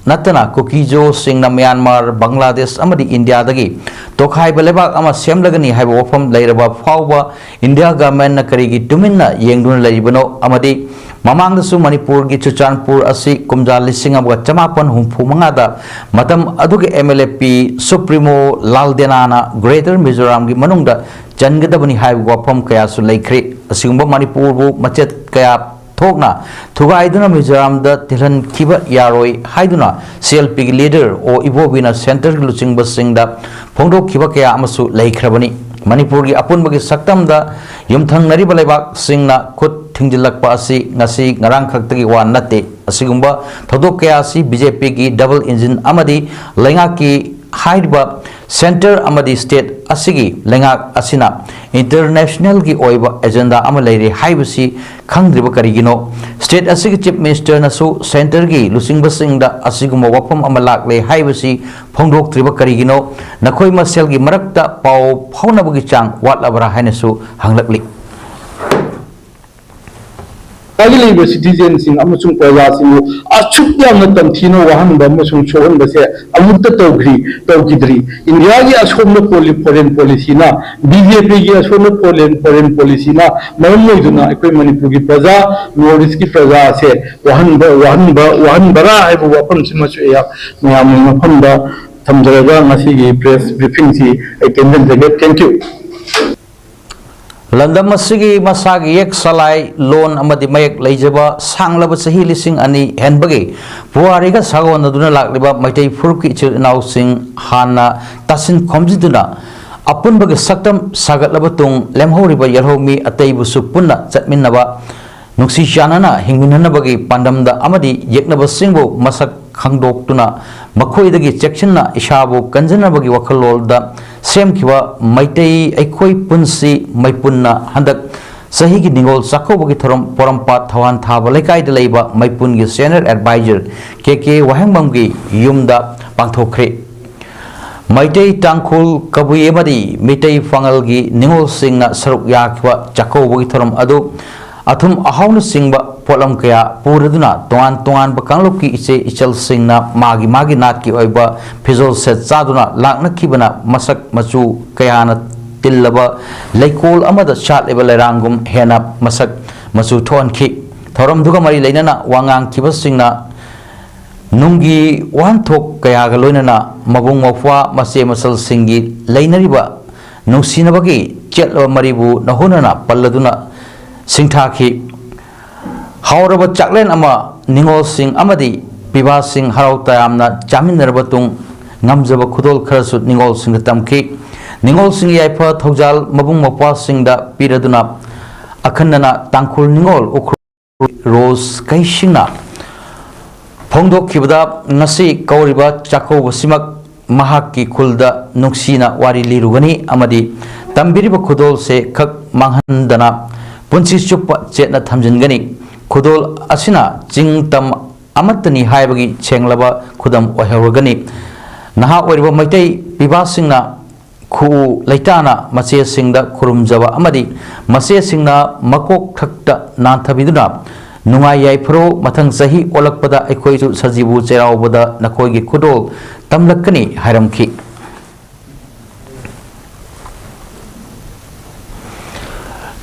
ꯅꯠꯇꯅ ꯀꯨꯀꯤꯖꯣꯁꯤꯡꯅ ꯃ꯭ꯌꯥꯟꯃꯥꯔ, ꯕꯪꯒ꯭ꯂꯥꯗꯦꯁ ꯑꯃꯗꯤ ꯏꯟꯗꯤꯌꯥꯗꯒꯤ ꯇꯣꯈꯥꯏꯕ ꯂꯩꯕꯥꯛ ꯑꯃ ꯁꯦꯝꯂꯒꯅꯤ ꯍꯥꯏꯕ ꯋꯥꯐꯝ ꯂꯩꯔꯕ ꯐꯥꯎꯕ ꯏꯟꯗꯤꯌꯥ ꯒꯚꯔꯟꯃꯦꯟꯠꯅ ꯀꯔꯤꯒꯤ ꯇꯨꯃꯤꯟꯅ ꯌꯦꯡꯗꯨꯅ ꯂꯩꯔꯤꯕꯅꯣ ꯑꯃꯗꯤ ꯃꯃꯥꯡꯗꯁꯨ ꯃꯅꯤꯄꯨꯔꯒꯤ ꯆꯨꯔꯆꯥꯟꯄꯨꯔ ꯑꯁꯤ ꯀꯨꯝꯖꯥ ꯂꯤꯁꯤꯡ ꯑꯃꯒ ꯆꯃꯥꯄꯟ ꯍꯨꯝꯐꯨ ꯃꯉꯥꯗ ꯃꯇꯝ ꯑꯗꯨꯒꯤ M L A P supremo ꯂꯥꯜꯗꯦꯅꯥꯅ ꯒ꯭ꯔꯦꯇꯔ ꯃꯤꯖꯣꯔꯥꯝꯒꯤ ꯃꯅꯨꯡꯗ ꯆꯟꯒꯗꯕꯅꯤ ꯍꯥꯏꯕ ꯋꯥꯐꯝ ꯀꯌꯥꯁꯨ ꯂꯩꯈ꯭ꯔꯦ꯫ ꯑꯁꯤꯒꯨꯝꯕ ꯃꯅꯤꯄꯨꯔꯕꯨ ꯃꯆꯦꯠ ꯀꯌꯥ ꯊꯣꯛꯅ ꯊꯨꯒꯥꯏꯗꯨꯅ ꯃꯤꯖꯣꯔꯥꯝꯗ ꯇꯤꯜꯍꯟꯈꯤꯕ ꯌꯥꯔꯣꯏ ꯍꯥꯏꯗꯨꯅ ꯁꯤ ꯑꯦꯜ ꯄꯤꯒꯤ ꯂꯤꯗꯔ ꯑꯣ ꯏꯕꯣꯕꯤꯅ ꯁꯦꯟꯇꯔꯒꯤ ꯂꯨꯆꯤꯡꯕꯁꯤꯡꯗ ꯐꯣꯡꯗꯣꯛꯈꯤꯕ ꯀꯌꯥ ꯑꯃꯁꯨ ꯂꯩꯈ꯭ꯔꯕꯅꯤ꯫ ꯃꯅꯤꯄꯨꯔꯒꯤ ꯑꯄꯨꯟꯕꯒꯤ ꯁꯛꯇꯝꯗ ꯌꯨꯝꯊꯪꯅꯔꯤꯕ ꯂꯩꯕꯥꯛꯁꯤꯡꯅ ꯈꯨꯠ ꯊꯤꯡꯖꯤꯜꯂꯛꯄ ꯑꯁꯤ ꯉꯁꯤ ꯉꯔꯥꯡ ꯈꯛꯇꯒꯤ ꯋꯥ ꯅꯠꯇꯦ꯫ ꯑꯁꯤꯒꯨꯝꯕ ꯊꯧꯗꯣꯛ ꯀꯌꯥ ꯑꯁꯤ ꯕꯤ ꯖꯦ ꯄꯤꯒꯤ ꯗꯕꯜ ꯏꯟꯖꯤꯟ ꯑꯃꯗꯤ ꯂꯩꯉꯥꯛꯀꯤ ꯍꯥꯏꯔꯤꯕ ꯁꯦꯟꯇꯔ ꯑꯃꯗꯤ ꯁ꯭ꯇꯦꯠ ꯑꯁꯤꯒꯤ ꯂꯩꯉꯥꯛ ꯑꯁꯤꯅ ꯏꯟꯇꯔꯅꯦꯁꯅꯦꯜꯒꯤ ꯑꯣꯏꯕ ꯑꯦꯖꯦꯟꯗꯥ ꯑꯃ ꯂꯩꯔꯦ ꯍꯥꯏꯕꯁꯤ ꯈꯪꯗ꯭ꯔꯤꯕ ꯀꯔꯤꯒꯤꯅꯣ? ꯁ꯭ꯇꯦꯠ ꯑꯁꯤꯒꯤ ꯆꯤꯐ ꯃꯤꯅꯤꯁꯇꯔꯅꯁꯨ ꯁꯦꯟꯇꯔꯒꯤ ꯂꯨꯆꯤꯡꯕꯁꯤꯡꯗ ꯑꯁꯤꯒꯨꯝꯕ ꯋꯥꯐꯝ ꯑꯃ ꯂꯥꯛꯂꯦ ꯍꯥꯏꯕꯁꯤ ꯐꯣꯡꯗꯣꯛꯇ꯭ꯔꯤꯕ ꯀꯔꯤꯒꯤꯅꯣ? ꯅꯈꯣꯏ ꯃꯁꯦꯜꯒꯤ ꯃꯔꯛꯇ ꯄꯥꯎ ꯐꯥꯎꯅꯕꯒꯤ ꯆꯥꯡ ꯋꯥꯠꯂꯕ꯭ꯔꯥ ꯍꯥꯏꯅꯁꯨ ꯍꯪꯂꯛꯂꯤ꯫ ꯏꯟꯗꯤꯌꯥꯒꯤ ꯂꯩꯔꯤꯕ ꯁꯤꯇꯤꯖꯦꯟꯁꯤꯡ ꯑꯃꯁꯨꯡ ꯄ꯭ꯔꯖꯥꯁꯤꯡꯕꯨ ꯑꯁꯨꯛ ꯌꯥꯝꯅ ꯇꯝꯊꯤꯅ ꯋꯥꯍꯟꯕ ꯑꯃꯁꯨꯡ ꯁꯣꯛꯍꯟꯕꯁꯦ ꯑꯃꯨꯛꯇ ꯇꯧꯈ꯭ꯔꯤ ꯇꯧꯈꯤꯗ꯭ꯔꯤ꯫ ꯏꯟꯗꯤꯌꯥꯒꯤ ꯑꯁꯣꯝꯕ ꯄꯣꯂꯤ- ꯐꯣꯔꯦꯟ ꯄꯣꯂꯤꯁꯤꯅ, ꯕꯤ ꯖꯦ ꯄꯤꯒꯤ ꯑꯁꯣꯝꯕ ꯐꯣꯔꯦꯟ ꯐꯣꯔꯦꯟ ꯄꯣꯂꯤꯁꯤꯅ ꯃꯔꯝ ꯑꯣꯏꯗꯨꯅ ꯑꯩꯈꯣꯏ ꯃꯅꯤꯄꯨꯔꯒꯤ ꯄ꯭ꯔꯖꯥ, ꯅꯣꯔꯠ ꯏꯁꯀꯤ ꯄ꯭ꯔꯖꯥ ꯑꯁꯦ ꯋꯥꯍꯟꯕ ꯋꯥꯍꯟꯕ ꯋꯥꯍꯟꯕꯔꯥ ꯍꯥꯏꯕ ꯋꯥꯐꯝꯁꯤꯃꯁꯨ ꯑꯩꯍꯥꯛ ꯃꯌꯥꯝꯒꯤ ꯃꯐꯝꯗ ꯊꯝꯖꯔꯒ ꯉꯁꯤꯒꯤ ꯄ꯭ꯔꯦꯁ ꯕ꯭ꯔꯤꯐꯤꯡꯁꯤ ꯑꯩ ꯇꯦꯟꯖꯟꯖꯒꯦ꯫ Thank you. ꯂꯝꯗꯝ ꯑꯁꯤꯒꯤ ꯃꯁꯥꯒꯤ ꯌꯦꯛ ꯁꯂꯥꯏ, ꯂꯣꯟ ꯑꯃꯗꯤ ꯃꯌꯦꯛ ꯂꯩꯖꯕ ꯁꯥꯡꯂꯕ ꯆꯍꯤ ꯂꯤꯁꯤꯡ ꯑꯅꯤ ꯍꯦꯟꯕꯒꯤ ꯄꯨꯋꯥꯔꯤꯒ ꯁꯥꯒꯣꯟꯅꯗꯨꯅ ꯂꯥꯛꯂꯤꯕ ꯃꯩꯇꯩ ꯐꯨꯔꯨꯞꯀꯤ ꯏꯆꯤꯜ ꯏꯅꯥꯎꯁꯤꯡ ꯍꯥꯟꯅ ꯇꯥꯁꯤꯟ ꯈꯣꯝꯖꯤꯟꯗꯨꯅ ꯑꯄꯨꯟꯕꯒꯤ ꯁꯛꯇꯝ ꯁꯥꯒꯠꯂꯕ ꯇꯨꯡ ꯂꯦꯝꯍꯧꯔꯤꯕ ꯌꯦꯜꯍꯧꯃꯤ ꯑꯇꯩꯕꯨꯁꯨ ꯄꯨꯟꯅ ꯆꯠꯃꯤꯟꯅꯕ ꯅꯨꯡꯁꯤ ꯆꯥꯟꯅꯅ ꯍꯤꯡꯃꯤꯟꯅꯅꯕꯒꯤ ꯄꯥꯟꯗꯝꯗ ꯑꯃꯗꯤ ꯌꯦꯛꯅꯕꯁꯤꯡꯕꯨ ꯃꯁꯛ ꯈꯪꯗꯣꯛꯇꯨꯅ ꯃꯈꯣꯏꯗꯒꯤ ꯆꯦꯛꯁꯤꯟꯅ ꯏꯁꯥꯕꯨ ꯀꯟꯖꯅꯕꯒꯤ ꯋꯥꯈꯜꯂꯣꯟꯗ ꯁꯦꯝꯈꯤꯕ ꯃꯩꯇꯩ ꯑꯩꯈꯣꯏ ꯄꯨꯟꯁꯤ ꯃꯩꯄꯨꯟꯅ ꯍꯟꯗꯛ ꯆꯍꯤꯒꯤ ꯅꯤꯉꯣꯜ ꯆꯥꯛꯀꯧꯕꯒꯤ ꯊꯧꯔꯝ ꯄꯣꯔꯣꯝꯄꯥꯠ ꯊꯧꯕꯥꯜ ꯊꯥꯕ ꯂꯩꯀꯥꯏꯗ ꯂꯩꯕ ꯃꯩꯄꯨꯟꯒꯤ ꯁꯦꯅꯤꯌꯔ ꯑꯦꯗꯚꯥꯏꯖꯔ ꯀꯦ ꯀꯦ ꯋꯥꯍꯦꯡꯕꯝꯒꯤ ꯌꯨꯝꯗ ꯄꯥꯡꯊꯣꯛꯈ꯭ꯔꯦ꯫ ꯃꯩꯇꯩ, ꯇꯥꯡꯈꯨꯜ, ꯀꯕꯨꯏ ꯑꯃꯗꯤ ꯃꯤꯇꯩ ꯄꯥꯉꯜꯒꯤ ꯅꯤꯉꯣꯜꯁꯤꯡꯅ ꯁꯔꯨꯛ ꯌꯥꯈꯤꯕ ꯆꯥꯛꯀꯧꯕꯒꯤ ꯊꯧꯔꯝ ꯑꯗꯨ ꯑꯊꯨꯝ ꯑꯍꯥꯎꯅꯆꯤꯡꯕ ꯄꯣꯠꯂꯝ ꯀꯌꯥ ꯄꯨꯔꯗꯨꯅ ꯇꯣꯉꯥꯟ ꯇꯣꯉꯥꯟꯕ ꯀꯥꯡꯂꯨꯞꯀꯤ ꯏꯆꯦ ꯏꯆꯜꯁꯤꯡꯅ ꯃꯥꯒꯤ ꯃꯥꯒꯤ ꯅꯥꯠꯀꯤ ꯑꯣꯏꯕ ꯐꯤꯖꯣꯜ ꯁꯦꯠ ꯆꯥꯗꯨꯅ ꯂꯥꯛꯅꯈꯤꯕꯅ ꯃꯁꯛ ꯃꯆꯨ ꯀꯌꯥꯅ ꯇꯤꯜꯂꯕ ꯂꯩꯀꯣꯜ ꯑꯃꯗ ꯁꯥꯠꯂꯤꯕ ꯂꯩꯔꯥꯡꯒꯨꯝ ꯍꯦꯟꯅ ꯃꯁꯛ ꯃꯆꯨ ꯊꯣꯛꯍꯟꯈꯤ꯫ ꯊꯧꯔꯝꯗꯨꯒ ꯃꯔꯤ ꯂꯩꯅꯅ ꯋꯥ ꯉꯥꯡꯈꯤꯕꯁꯤꯡꯅ ꯅꯨꯡꯒꯤ ꯋꯥꯍꯟꯊꯣꯛ ꯀꯌꯥꯒ ꯂꯣꯏꯅꯅ ꯃꯕꯨꯡ ꯃꯧꯄ꯭ꯋꯥ ꯃꯆꯦ ꯃꯆꯜꯁꯤꯡꯒꯤ ꯂꯩꯅꯔꯤꯕ ꯅꯨꯡꯁꯤꯅꯕꯒꯤ ꯆꯦꯠꯂꯕ ꯃꯔꯤꯕꯨ ꯅꯍꯣꯅꯅ ꯄꯜꯂꯗꯨꯅ ꯁꯤꯡꯊꯥꯈꯤ꯫ ꯍꯥꯎꯔꯕ ꯆꯥꯛꯂꯦꯟ ꯑꯃ ꯅꯤꯉꯣꯜꯁꯤꯡ ꯑꯃꯗꯤ ꯄꯤꯕꯥꯁꯤꯡ ꯍꯔꯥꯎ ꯇꯌꯥꯝꯅ ꯆꯥꯃꯤꯟꯅꯔꯕ ꯇꯨꯡ ꯉꯝꯖꯕ ꯈꯨꯗꯣꯜ ꯈꯔꯁꯨ ꯅꯤꯉꯣꯜꯁꯤꯡꯗ ꯇꯝꯈꯤ꯫ ꯅꯤꯉꯣꯜꯁꯤꯡꯒꯤ ꯌꯥꯏꯐ ꯊꯧꯖꯥꯜ ꯃꯕꯨꯡ ꯃꯧꯄ꯭ꯋꯥꯁꯤꯡꯗ ꯄꯤꯔꯗꯨꯅ ꯑꯈꯟꯅꯅ ꯇꯥꯡꯈꯨꯜ ꯅꯤꯉꯣꯜ ꯎꯈ꯭ꯔꯨꯜ ꯔꯣꯁ ꯀꯩꯁꯤꯡꯅ ꯐꯣꯡꯗꯣꯛꯈꯤꯕꯗ, ꯉꯁꯤ ꯀꯧꯔꯤꯕ ꯆꯥꯛꯀꯧꯕꯁꯤꯃꯛ ꯃꯍꯥꯛꯀꯤ ꯈꯨꯜꯗ ꯅꯨꯡꯁꯤꯅ ꯋꯥꯔꯤ ꯂꯤꯔꯨꯒꯅꯤ ꯑꯃꯗꯤ ꯇꯝꯕꯤꯔꯤꯕ ꯈꯨꯗꯣꯜꯁꯦ ꯈꯛ ꯃꯥꯡꯍꯟꯗꯅ ꯄꯨꯟꯁꯤ ꯆꯨꯞꯄ ꯆꯦꯠꯅ ꯊꯝꯖꯤꯟꯒꯅꯤ꯫ ꯈꯨꯗꯣꯜ ꯑꯁꯤꯅ ꯆꯤꯡ ꯇꯝ ꯑꯃꯠꯇꯅꯤ ꯍꯥꯏꯕꯒꯤ ꯁꯦꯡꯂꯕ ꯈꯨꯗꯝ ꯑꯣꯏꯍꯧꯔꯒꯅꯤ꯫ ꯅꯍꯥ ꯑꯣꯏꯔꯤꯕ ꯃꯩꯇꯩ ꯄꯤꯕꯥꯁꯤꯡꯅ ꯈꯨꯎ ꯂꯩꯇꯥꯅ ꯃꯆꯦꯁꯤꯡꯗ ꯈꯨꯔꯨꯝꯖꯕ ꯑꯃꯗꯤ ꯃꯆꯦꯁꯤꯡꯅ ꯃꯀꯣꯛ ꯊꯛꯇ ꯅꯥꯟꯊꯕꯤꯗꯨꯅ ꯅꯨꯡꯉꯥꯏ ꯌꯥꯏꯐꯔꯣ, ꯃꯊꯪ ꯆꯍꯤ ꯑꯣꯜꯂꯛꯄꯗ ꯑꯩꯈꯣꯏꯁꯨ ꯁꯖꯤꯕꯨ ꯆꯩꯔꯥꯎꯕꯗ ꯅꯈꯣꯏꯒꯤ ꯈꯨꯗꯣꯜ ꯇꯝꯂꯛꯀꯅꯤ ꯍꯥꯏꯔꯝꯈꯤ꯫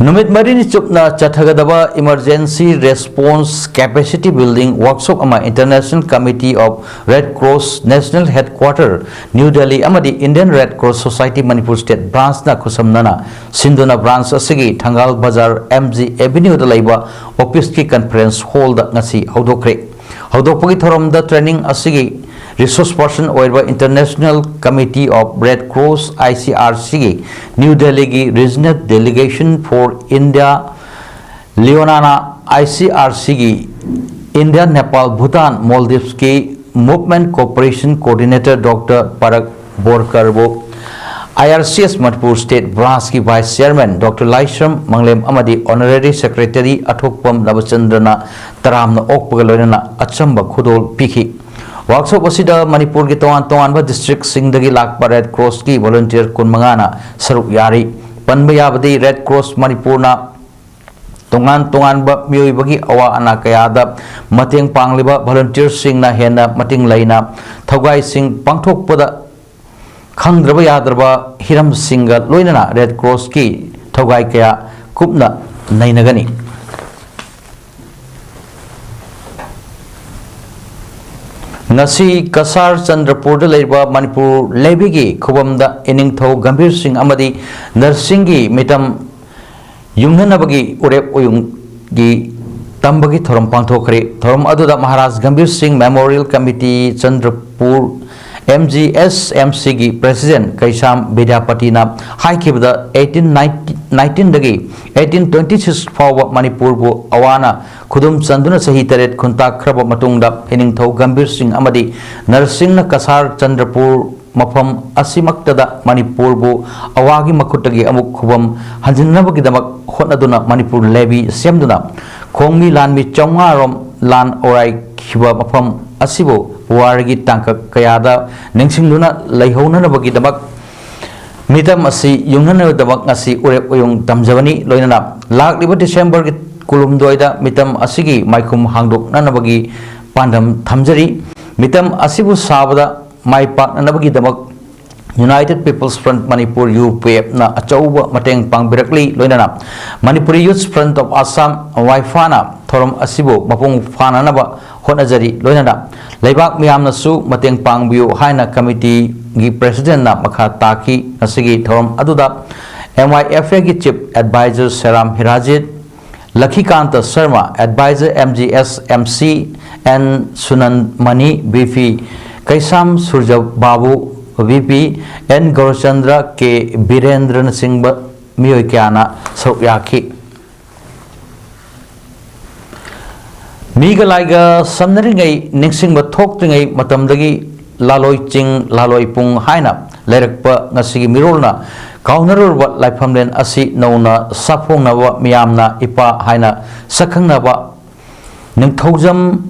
ꯅꯨꯃꯤꯠ ꯃꯔꯤꯅꯤ ꯆꯨꯞꯅ ꯆꯠꯊꯒꯗꯕ Emergency Response Capacity Building Workshop ꯑꯃ International Committee of Red Cross National Headquarter, New Delhi ꯑꯃꯗꯤ Indian Red Cross Society Manipur State Branchꯅ ꯈꯨꯠꯁꯝꯅꯅ ꯁꯤꯟꯗꯨꯅ branch ꯑꯁꯤꯒꯤ ꯊꯪꯒꯥꯜ ꯕꯖꯥꯔ M G Avenueꯗ ꯂꯩꯕ officeꯀꯤ conference hallꯗ ꯉꯁꯤ ꯍꯧꯗꯣꯛꯈ꯭ꯔꯦ꯫ ꯍꯧꯗꯣꯛꯄꯒꯤ ꯊꯧꯔꯝꯗ training ꯑꯁꯤꯒꯤ resource person ꯑꯣꯏꯔꯤꯕ International Committee of Red Cross, I C R Cꯒꯤ New Delhiꯒꯤ Regional Delegation for India, ꯂꯤꯑꯣꯅꯥꯅ I C R Cꯒꯤ India, Nepal, Bhutan, Maldivesꯀꯤ Movement Cooperation Coordinator Doctor ꯄꯔꯛ ꯕꯣꯔꯀꯔꯕꯨ, I R C S Manipur State Branchꯀꯤ Vice Chairman Doctor ꯂꯥꯏꯁ꯭ꯔꯝ ꯃꯪꯂꯦꯝ ꯑꯃꯗꯤ Honorary Secretary ꯑꯊꯣꯛꯄꯝ ꯅꯕꯆꯟꯗ꯭ꯔꯅ ꯇꯔꯥꯝꯅ ꯑꯣꯛꯄꯒ ꯂꯣꯏꯅꯅ ꯑꯆꯝꯕ ꯈꯨꯗꯣꯜ ꯄꯤꯈꯤ꯫ Workshop ꯑꯁꯤꯗ ꯃꯅꯤꯄꯨꯔꯒꯤ ꯇꯣꯉꯥꯟ ꯇꯣꯉꯥꯟꯕ districtꯁꯤꯡꯗꯒꯤ ꯂꯥꯛꯄ Red Crossꯀꯤ volunteer ꯀꯨꯟꯃꯉꯥꯅ ꯁꯔꯨꯛ ꯌꯥꯔꯤ꯫ ꯄꯟꯕ ꯌꯥꯕꯗꯤ, Red Cross ꯃꯅꯤꯄꯨꯔꯅ ꯇꯣꯉꯥꯟ ꯇꯣꯉꯥꯟꯕ ꯃꯤꯑꯣꯏꯕꯒꯤ ꯑꯋꯥ ꯑꯅꯥ ꯀꯌꯥꯗ ꯃꯇꯦꯡ ꯄꯥꯡꯂꯤꯕ volunteerꯁꯤꯡꯅ ꯍꯦꯟꯅ ꯃꯇꯤꯡ ꯂꯩꯅ ꯊꯧꯒꯥꯏꯁꯤꯡ ꯄꯥꯡꯊꯣꯛꯄꯗ ꯈꯪꯗ꯭ꯔꯕ ꯌꯥꯗ꯭ꯔꯕ ꯍꯤꯔꯝꯁꯤꯡꯒ ꯂꯣꯏꯅꯅ Red Crossꯀꯤ ꯊꯧꯒꯥꯏ ꯀꯌꯥ ꯀꯨꯞꯅ ꯅꯩꯅꯒꯅꯤ꯫ ꯉꯁꯤ ꯀꯁꯥꯔ ꯆꯟꯗ꯭ꯔꯄꯨꯔꯗ ꯂꯩꯔꯤꯕ ꯃꯅꯤꯄꯨꯔ ꯂꯩꯕꯤꯒꯤ ꯈꯨꯕꯝꯗ ꯏꯅꯤꯡꯊꯧ ꯒꯝꯚꯤꯔ ꯁꯤꯡ ꯑꯃꯗꯤ ꯅꯔꯁꯤꯡꯒꯤ ꯃꯤꯇꯝ ꯌꯨꯝꯍꯟꯅꯕꯒꯤ ꯎꯔꯦꯞ ꯎꯌꯨꯡꯒꯤ ꯇꯝꯕꯒꯤ ꯊꯧꯔꯝ ꯄꯥꯡꯊꯣꯛꯈ꯭ꯔꯦ꯫ ꯊꯧꯔꯝ ꯑꯗꯨꯗ ꯃꯍꯥꯔꯥꯖ ꯒꯝꯚꯤꯔ ꯁꯤꯡ Memorial Committee, Chandrapur M G S M ꯁꯤꯒꯤ ꯄ꯭ꯔꯦꯁꯤꯗꯦꯟꯠ ꯀꯩꯁꯥꯝ ꯕꯤꯗ꯭ꯌꯥꯄꯇꯤꯅ ꯍꯥꯏꯈꯤꯕꯗ, eighteen nineteen ꯗꯒꯤ eighteen twenty six ꯐꯥꯎꯕ ꯃꯅꯤꯄꯨꯔꯕꯨ ꯑꯋꯥꯅ ꯈꯨꯗꯨꯝ ꯆꯟꯗꯨꯅ ꯆꯍꯤ ꯇꯔꯦꯠ ꯈꯨꯟꯇꯥꯛꯈ꯭ꯔꯕ ꯃꯇꯨꯡꯗ, ꯍꯤꯅꯤꯡꯊꯧ ꯒꯝꯚꯤꯔ ꯁꯤꯡ ꯑꯃꯗꯤ ꯅꯔꯁꯤꯡꯅ ꯀꯁꯥꯔ ꯆꯟꯗ꯭ꯔꯄꯨꯔ ꯃꯐꯝ ꯑꯁꯤꯃꯛꯇꯗ ꯃꯅꯤꯄꯨꯔꯕꯨ ꯑꯋꯥꯒꯤ ꯃꯈꯨꯠꯇꯒꯤ ꯑꯃꯨꯛ ꯈꯨꯕꯝ ꯍꯟꯖꯤꯟꯅꯕꯒꯤꯗꯃꯛ ꯍꯣꯠꯅꯗꯨꯅ ꯃꯅꯤꯄꯨꯔ ꯂꯦꯚꯤ ꯁꯦꯝꯗꯨꯅ ꯈꯣꯡꯃꯤ ꯂꯥꯟꯃꯤ ꯆꯥꯝꯃꯉꯥ ꯔꯣꯝ ꯂꯥꯟ ꯑꯣꯔꯥꯏꯈꯤꯕ ꯃꯐꯝ ꯑꯁꯤꯕꯨ ꯄꯨꯋꯥꯔꯤꯒꯤ ꯇꯥꯡꯀꯛ ꯀꯌꯥꯗ ꯅꯤꯡꯁꯤꯡꯗꯨꯅ ꯂꯩꯍꯧꯅꯅꯕꯒꯤꯗꯃꯛ ꯃꯤꯇꯝ ꯑꯁꯤ ꯌꯨꯡꯅꯅꯕꯒꯤꯗꯃꯛ ꯉꯁꯤ ꯎꯔꯦꯞ ꯎꯌꯨꯡ ꯇꯝꯖꯕꯅꯤ꯫ ꯂꯣꯏꯅꯅ ꯂꯥꯛꯂꯤꯕ ꯗꯤꯁꯦꯝꯕꯔꯒꯤ ꯀꯨꯟꯍꯨꯝꯗꯣꯏꯗ ꯃꯤꯇꯝ ꯑꯁꯤꯒꯤ ꯃꯥꯏꯈꯨꯝ ꯍꯥꯡꯗꯣꯛꯅꯅꯕꯒꯤ ꯄꯥꯟꯗꯝ ꯊꯝꯖꯔꯤ꯫ ꯃꯤꯇꯝ ꯑꯁꯤꯕꯨ ꯁꯥꯕꯗ ꯃꯥꯏ ꯄꯥꯛꯅꯅꯕꯒꯤꯗꯃꯛ United People's Front Manipur, U P ꯑꯦꯐꯅ ꯑꯆꯧꯕ ꯃꯇꯦꯡ ꯄꯥꯡꯕꯤꯔꯛꯂꯤ꯫ ꯂꯣꯏꯅꯅ Manipuri Youth Front of Assam, ꯋꯥꯏꯐꯥꯅ ꯊꯧꯔꯝ ꯑꯁꯤꯕꯨ ꯃꯄꯨꯡ ꯐꯥꯅꯅꯕ ꯍꯣꯠꯅꯖꯔꯤ꯫ ꯂꯣꯏꯅꯅ ꯂꯩꯕꯥꯛ ꯃꯤꯌꯥꯝꯅꯁꯨ ꯃꯇꯦꯡ ꯄꯥꯡꯕꯤꯌꯨ ꯍꯥꯏꯅ ꯀꯃꯤꯇꯤꯒꯤ ꯄ꯭ꯔꯦꯁꯤꯗꯦꯟꯠꯅ ꯃꯈꯥ ꯇꯥꯈꯤ꯫ ꯉꯁꯤꯒꯤ ꯊꯧꯔꯝ ꯑꯗꯨꯗ ꯑꯦꯝ ꯑꯥꯏ ꯑꯦꯐ ꯑꯦꯒꯤ chief adviser Seram Hirajit, Lakhikanta Sharma, adviser M G S M C, N Sunanmani, V P Keisham Suraj Babu, V P N Gourachandra, K ꯕꯤꯔꯦꯟꯗ꯭ꯔꯅꯆꯤꯡꯕ ꯃꯤꯑꯣꯏ ꯀꯌꯥꯅ ꯁꯔꯨꯛ ꯌꯥꯈꯤ꯫ ꯃꯤꯒ ꯂꯥꯏꯒ ꯁꯝꯅꯔꯤꯉꯩ, ꯅꯤꯡꯁꯤꯡꯕ ꯊꯣꯛꯇ꯭ꯔꯤꯉꯩ ꯃꯇꯝꯗꯒꯤ ꯂꯥꯂꯣꯏ ꯆꯤꯡ, ꯂꯥꯂꯣꯏ ꯄꯨꯡ ꯍꯥꯏꯅ ꯂꯩꯔꯛꯄ ꯉꯁꯤꯒꯤ ꯃꯤꯔꯣꯜꯅ ꯀꯥꯎꯅꯔꯨꯔꯕ ꯂꯥꯏꯐꯝꯂꯦꯟ ꯑꯁꯤ ꯅꯧꯅ ꯁꯥꯐꯣꯡꯅꯕ, ꯃꯤꯌꯥꯝꯅ ꯏꯄꯥ ꯍꯥꯏꯅ ꯁꯛꯈꯪꯅꯕ ꯅꯤꯡꯊꯧꯖꯝ